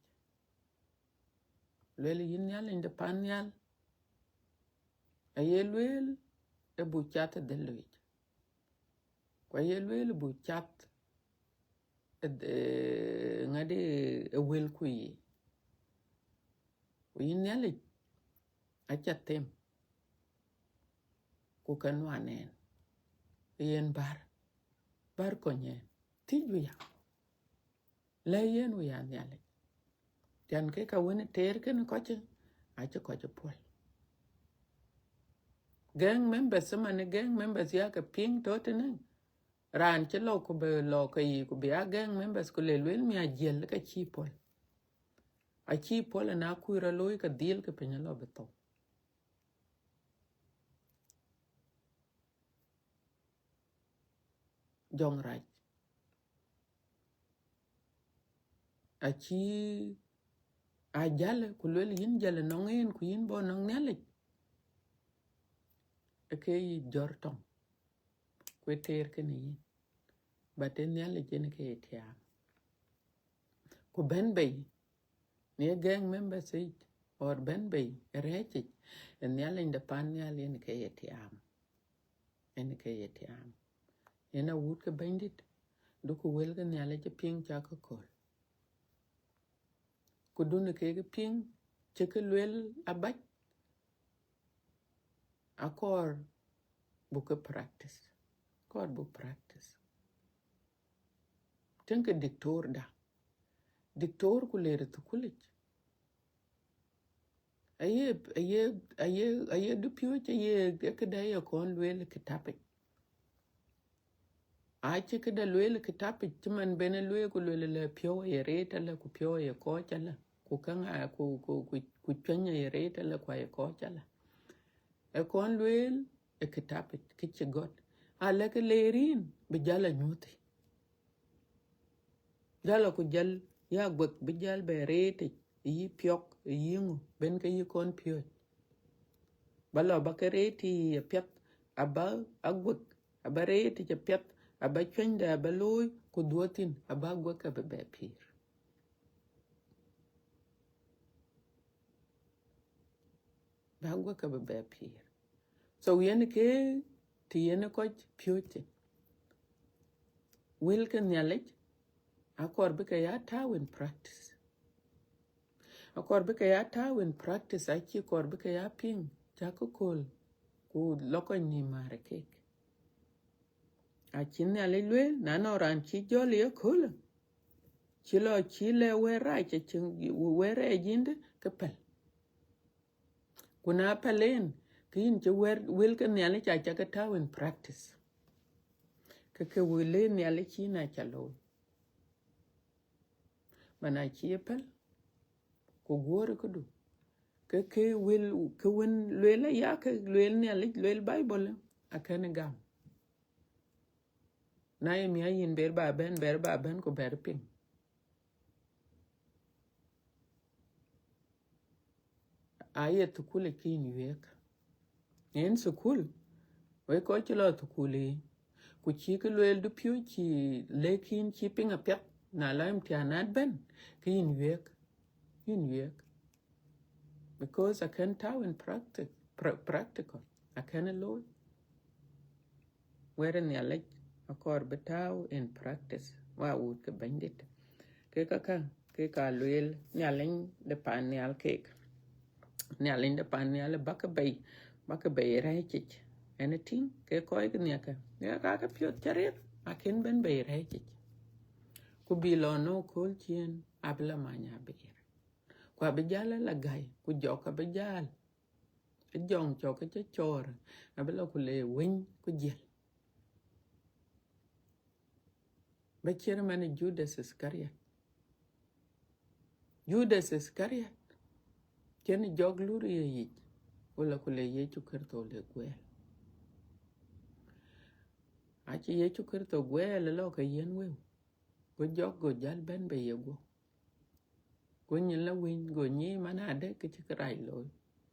Lueel yïn Nhialic de pan nhial, aye lueel ë buk cath ë dhël yic. Ku aye lueel ë buk cath ë, ë, ŋadï, ë wëlku yiic. Ku yïn Nhialic, aca them, ku ke nuan ɛn, yen bär, bär kony ɛn, thiëc wïya, lɛ̈k yen wïya Nhialic. Cän ke ka wën teer kënë kɔc, acï kɔc puɔ̈l. Gang members, man gang members ya ke piŋ tɔ̈ tënë, raan cï lɔ ku bï lɔ ke yic ku bï a gang members ku le lueel mi ajiël, ka cï puɔ̈l. Acï puɔ̈l, na kuc rɔt looi ke dhil ke piny alɔ bï thou. Jɔŋ rac acï a jäl, ku lueel yïn jäl ënɔŋ en, ku yïn bɔ̈ ënɔŋ Nhialic, ë ke yic jɔ̈r tɔŋ, ku ë teer kënë yïn. But ë Nhialic yen ke ye tiaam. Ku bɛ̈n bei në gang members yic, or bɛ̈n bei ë rɛ̈ɛ̈c yic, ë Nhialic de pan nhial yen ke ye tiaam. Yen ke ye tiaam. Yen awut ke Bɛ̈nydït, duku wël ke Nhialic ë piŋ cak ke kööl. ku dun kek piŋ cï kë lueel abac, akɔɔr buk ke practice. Akɔɔr buk practice. Tëŋkë diktor da. Diktor ku ler ë thukulic. Aye, aye, aye, aye dupiööc aye këda ye kɔn lueel kitapic. Acï këda lueel kitapic cï man ben lueel ku lueel la piɔ̈u aye reet ala, ku piɔ̈u aye kɔc ala, ku käŋ a, ku, ku, ku, ku cuɛny aye reet ala, ku aye kɔc ala. Ë kɔn lueel ë kitapic kë cï gɔ̈t. Ala ke leer yïn bï jäl anyuɔ̈thi. Jäl ku jäl ya guek bï jäl bɛ reetic, yï piɔ̈k, yï ŋö, ben ke yï kɔn piööc. Ba lɔ ba ke reetic apiɛth, aba aguek, aba reetic apiɛth, aba cuɛnyda aba looi, ku dhuɔ̈k thïn, aba guek abï bɛ pïïr. Ba guek abï bɛ pïïr. So yen ke të yen kɔc piööc thïn. Wël ke Nhialic, akɔɔr bï ke ya tääu in practice. Akɔɔr bï ke ya tääu in practice, acï kɔɔr bï ke ya piŋ, cäk kööl, ku lɔ kɔc nïïm määr kek. Acï Nhialic lueel, na nɔŋ raan cï jɔl ye köölë, cï lɔ cï lɛ wɛ̈t rac, acï wɛ̈t rɛɛc yïndë, ke päl. Ku na päl en, ke yïn cï wɛ̈t, wël ke Nhialic aca ke tääu in practice. Ke ke wël ë Nhialic yïn aca looi. Man acï ye päl, ku guɔ̈ɔ̈r këdu. Ke ke wël, ke wën lueel aya, ke lueel Nhialic, lueel Bible, akën gam. Na ye miäk yïn ber ba bɛ̈n, ber ba bɛ̈n, ku ber piŋ. Aye thukul ë kïn yuëëk. Yen thukul, wek kɔc cï lɔ thukul ë, ku cï kë lueel dupiööc cï lëk yïn cï piŋ apiɛth, na lɔ imtihanat bɛ̈n, ke yïn yuëëk, yïn yuëëk. Because akën tääu in practic-, pra-, practical, akën looi. Wɛ̈t ë Nhialic akɔɔr bï tääu in practice, wa wut ke Bɛ̈nydït. Ke käkä, ke ka lueel Nhialic de pan nhial keek. Nhialic de pan nhial bäk bei, bäk bei rɛ̈ɛ̈cic. Ɛn ë tïŋ, ke kɔc ke nhiakä, ke ka ke piɔ̈ɔ̈th cä riɛth, akën bɛ̈n bei rɛ̈ɛ̈cic. Ku bï lɔ nɔ̈k kööl ciëën, abï lɔ many abï ɣer. Ku abï jäl ala gäi, ku jɔk abï jäl. Ë jɔŋ cɔk ë cï cɔɔr, abï lɔ ku le wëny ku jiël. Ba ciɛ̈t man ë Judas Iscariot. Judas Iscariot, cïn jɔk lur ye yic, ku lɔ ku le Yecu Kërtho le guɛɛl. Acï Yecu Kërtho guɛɛl ë lɔ ke yiën wëu, go jɔk go jäl bɛ̈n bei yeguɔ̈p. Go nyin la winy, go nyic man adë kë cï kërac looi.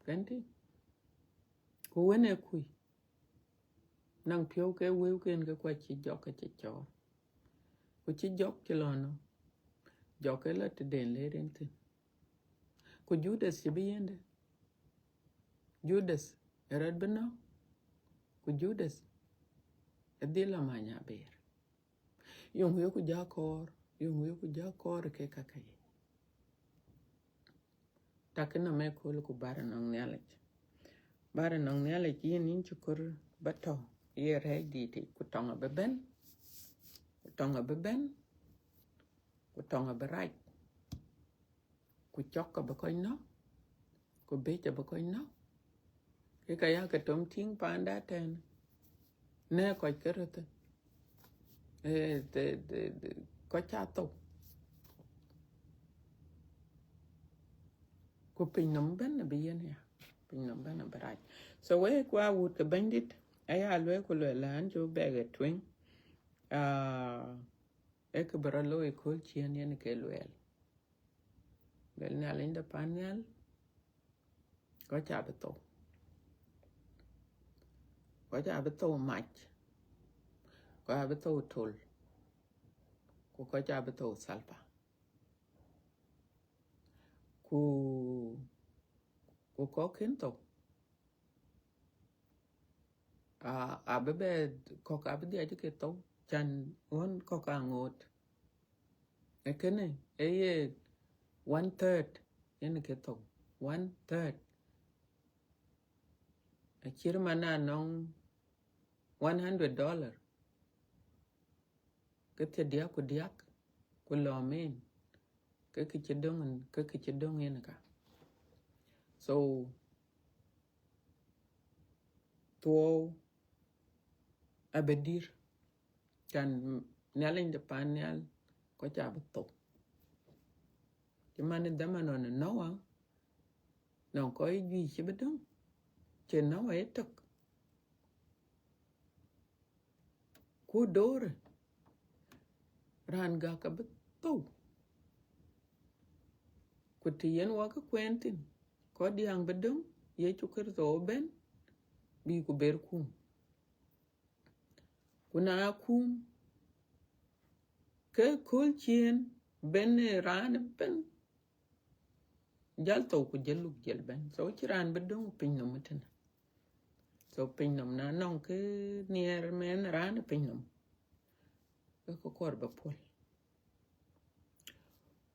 Kën tïŋ. Ku wën ë kuc, naŋ piɔ̈u ke wëuken ke kuac cï jɔk ke cï cɔɔr. Ku cï jɔk cï lɔ nɔ̈k. Jɔk ke lɔ tëden le rin thïn. Ku Judas cï bï yiëndë. Judas ë rɔt bï nɔ̈k. Ku Judas ë dhil lɔ many abëër. Yöŋ wëu ku jɔ kɔɔr, yöŋ wëu ku jɔ kɔɔr ke käkä yic. Takï nɔm ëkööl ku bär ënɔŋ Nhialic. Bär ënɔŋ Nhialic, yïn, yïn cï kɔɔr ba tɔ̈ ye rɛ̈ɛ̈c dïït yic, ku tɔŋ abï bɛ̈n, ku tɔŋ abï bɛ̈n, ku tɔŋ abï rac. Ku cɔk abï kɔc nɔ̈k, ku bëc abï kɔc nɔ̈k. Ke ka ya ke tom tïŋ paanda tɛ̈n, në kɔc ke röth, eh, the, the, the, kɔc ca thou. Ku piny nɔm bɛ̈n abï yen ya, piny nɔm bɛ̈n abï rac. So wek wa wut ke Bɛ̈nydït, aya lueel ku lueel an, cï bɛ̈k ë tueŋ, ah, ee kë bï rɔt looi ëkööl ciëën yen ke lueel. Lueel Nhialic de pan nhial, kɔc abï thou. Kɔc abï thou mac. Kɔc abï thou tol. Ku kɔc abï thou thalpa. Ku, ku kɔ̈k kën thou, a, abï bɛ, kɔ̈k abï dhiac ke thou, can ɣön kɔ̈k aŋoot. Ee kënë, ee ye, One third yen ke thou, one third. Acït man anɔŋ one hundred dollar, ke thiërdiäk ku diäk, ku lɔ min, ke kë cï döŋ, ke kë cï döŋ yen ka. So thuɔɔu abï dïr, can Nhialic de pan nhial kɔc abï thou. Cï man ë dhaman ɣɔn ë Noa, nɔŋ kɔc juëc cï bï döŋ, cï Noa ë tök. Ku doorë, raan gäk abï thou. Ku të yen wɔ ke kuɛɛn thïn, kɔc diäŋ bï döŋ, Yecu Kërtho bɛ̈n, bï ku ber kum. Ku na kum, ke kööl ciëën bɛ̈n ë raan ëbɛ̈n, jäl thou ku jäl luk jäl bɛ̈n. So cï raan bï döŋ piny nɔm ëtënë. So piny nɔm na nɔŋ kë nhiɛɛr mɛnh raan ë piny nɔm, ke kë kɔɔr bï puɔ̈l.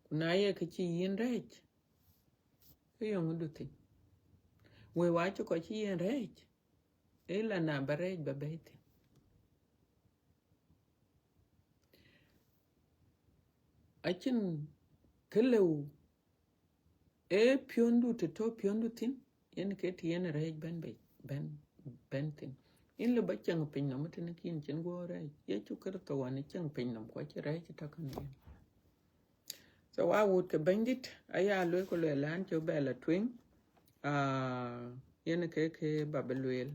Ku na ye kë cï yïn rɛɛc, ke yöŋ du thïn. Wëu acï kɔc cï yen rɛɛc, ëla na ba rɛɛc ba bɛ̈ɛ̈i thïn. Acïn kë lëu, ee piɔ̈ndu të tɔ̈ piɔ̈ndu thïn, yen ke të yen rɛɛc bɛ̈n bei, bɛ̈n, bɛ̈n thïn. Yïn lëu ba cieŋ piny nɔm tënë kïn cïn guɔ rɛɛc. Yecu Kërtho wën ë cieŋ piny nɔm, ku acï rɛɛc tɔ̈ kënë yen. So wa wut ke Bɛ̈nydït, aya lueel ku lueel an, cï bɛ la tueŋ, ah, yen ke ke ba bï lueel,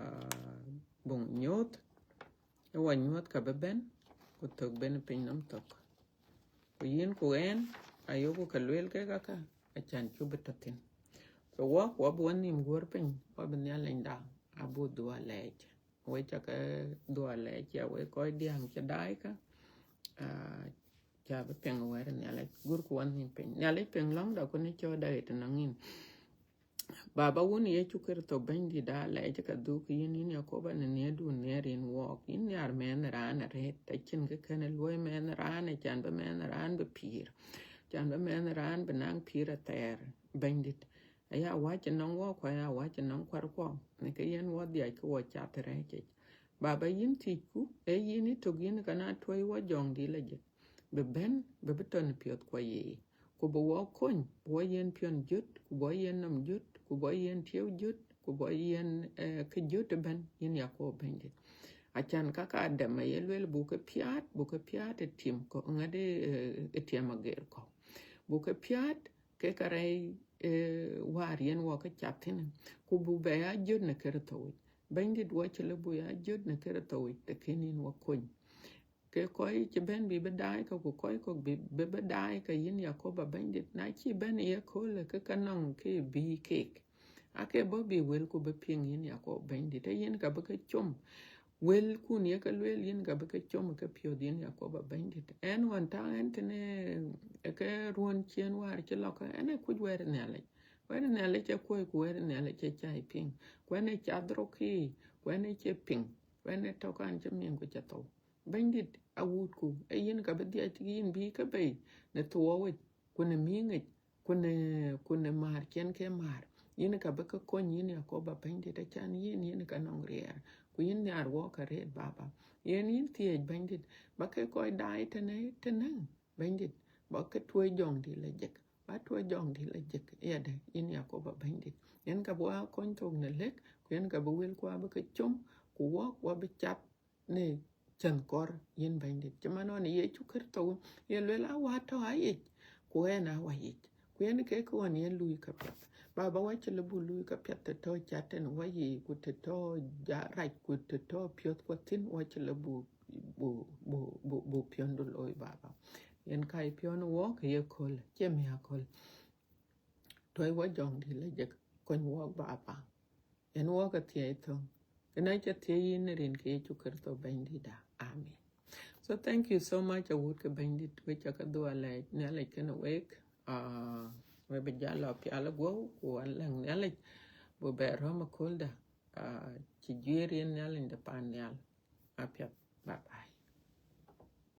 ah, buŋ nyuɔ̈th, ë wa nyuɔ̈th ka bï bɛ̈n, ku thök bɛ̈n piny nɔm thök. Ku yïn ku ɣɛn, ayoku ke lueel kek aka, acan cuk bï tɔ̈ thïn. So wɔ, wɔ bï wɔ nhïïm guɔ̈r piny, wɔ bï Nhialicda abï dhuɔ̈k lɛɛc. Wek ca ke dhuɔ̈k lɛɛc, ya wek kɔc diäŋ cï daai ka, ah, ca bï piŋ wɛ̈t Nhialic, gurku wɔ nhïïm piny. Nhialic piŋ lɔ̈ŋda ku në cɔɔtda ɣet nɔŋ yïn. Baba, Wun Yecu Kërtho Bɛ̈nydït, alɛɛc ka dhuk yïn, yïn Yakoba, në nhiëërdu nhiɛɛr yïn wɔɔk. Yïn nhiar mɛnh raan arëët, acïn kë kën luɔ̈i mɛnh raan, acan bï mɛnh raan bï pïïr, acan bï mɛnh raan bï naŋ pïïr athɛɛr, Bɛ̈nydït. Aya wäc ënɔŋ wɔɔk, ku aya wäc ënɔŋ kuarkuɔ, në kë yen wɔ dhiac ke wɔ cath rɛɛc yic. Baba, yïn thiëcku, ee yïn ë tök, yïn ë ka na tuɔi wɔ jɔŋdït la jëk, bï bɛ̈n, bï bï tɔ̈ në piɔ̈ɔ̈thkuɔ yiic, ku bï wɔ kony, bï wɔ yiɛ̈n piɔ̈n jöt, ku bï wɔ yiɛ̈n nɔm jöt, ku bï wɔ yiɛ̈n tiɛɛu jöt, ku bï wɔ yiɛ̈n, eh, kë jöt ëbɛ̈n, yïn Yakoba Bɛ̈nydït. Acan ka ka dɛm aye lueel, buk ke piaat, buk ke piaat ë tim kɔ̈u, ŋadï, eh, ë tim ageer kɔ̈u. Buk ke piaat ke ka rɛɛc, eh, wäär yen wɔ ke cath thïn, ku buk bɛ ya jöt në Kërtho yic. Bɛ̈nydït, wɔ cï lëu buk ya jöt në Kërtho yic, të kën yïn wɔ kony. Ke kɔc cï bɛ̈n bï bï daai ka, ku kɔc kɔ̈k bï, bï bï daai ka, yïn Yakoba Bɛ̈nydït, na cï bɛ̈n ye köölë, ke ka nɔŋ kë bïï keek. Aake bɔ̈ bï wëlku bï piŋ, yïn Yakoba Bɛ̈nydït, ee yïn ka bï ke com. Wëlkun ye ke lueel, yïn ka bï ke com ë ke piɔ̈ɔ̈th, yïn Yakoba Bɛ̈nydït. Ɣɛn ɣɔn tɔ̈ ɣɛn tënë, ë ke ruɔ̈n ciëën wäär cï lɔ ke, ɣɛn ë kuc wɛ̈t Nhialic. Wɛ̈t Nhialic ë kuɔ̈c, ku wɛ̈t Nhialic ë cä piŋ. Ku ɣɛn ë cath rɔ̈k yiic, ku ɣɛn ë cie piŋ, ku ɣɛn ë tɔ̈ kan cï miŋ ku cä thou. Bɛ̈nydït, awuutku, ee yïn ka bï dhiac yïn bïï ke bei në thuɔɔu yic, ku në miŋ yic, ku në, ku në määr cïn ke määr. Yïn ka bï ke kony, yïn Yakoba Bɛ̈nydït, acan yïn, yïn ka nɔŋ riɛɛr, ku yïn nhiar wɔɔk arëët, Baba. Yen yïn thiëëc, Bɛ̈nydït, ba ke kɔc daai tënë, tënë, Bɛ̈nydït, ba ke tuɔi jɔŋdït la jëk, ba tuɔi jɔŋdït la jëk, yadë, yïn Yakoba Bɛ̈nydït. Yen ka bï wa kony thok në lëk, ku yen ka bï wëlku abï ke com, ku wɔɔk wa bï cath në cäth kɔ̈r, yïn Bɛ̈nydït. Cï man ɣɔn Yecu Kërtho ye lueel, a wa tɔ̈ ayic, ku ɣɛn a wa yic. Ku yen ke kë ɣɔn yen luui käpiɛth. Baba, wa cï lëu buk luui käpiɛth të tɔ̈ cath tënë wa yiic, ku të tɔ̈ ja rac, ku të tɔ̈ piɔ̈ɔ̈thkuɔ thïn, wa cï lëu buk, buk, buk, buk, buk piɔ̈ndu looi, Baba. Yen ka ye piɔ̈n wɔɔk ye köölë, cie miäk aköl. Tuɔi wɔ jɔŋdït la jëk, kony wɔɔk, Baba. Yen wɔɔk athiɛɛi thöŋ. Kënë aca thiëëc yïn në rin ke Yecu Kërtho Bɛ̈nydïtda. Amen. So thank you so much, awuut ke Bɛ̈nydït, wek ca ke dhuɔ̈k alɛɛc, Nhialic kenë wek. Ah, we bï jal lɔ pial ë guɔ̈u, ku wan läŋ Nhialic, bï bɛ röm aköldä, ah, cï juiir yen Nhialic de pan nhial. Apiɛth. Bye bye.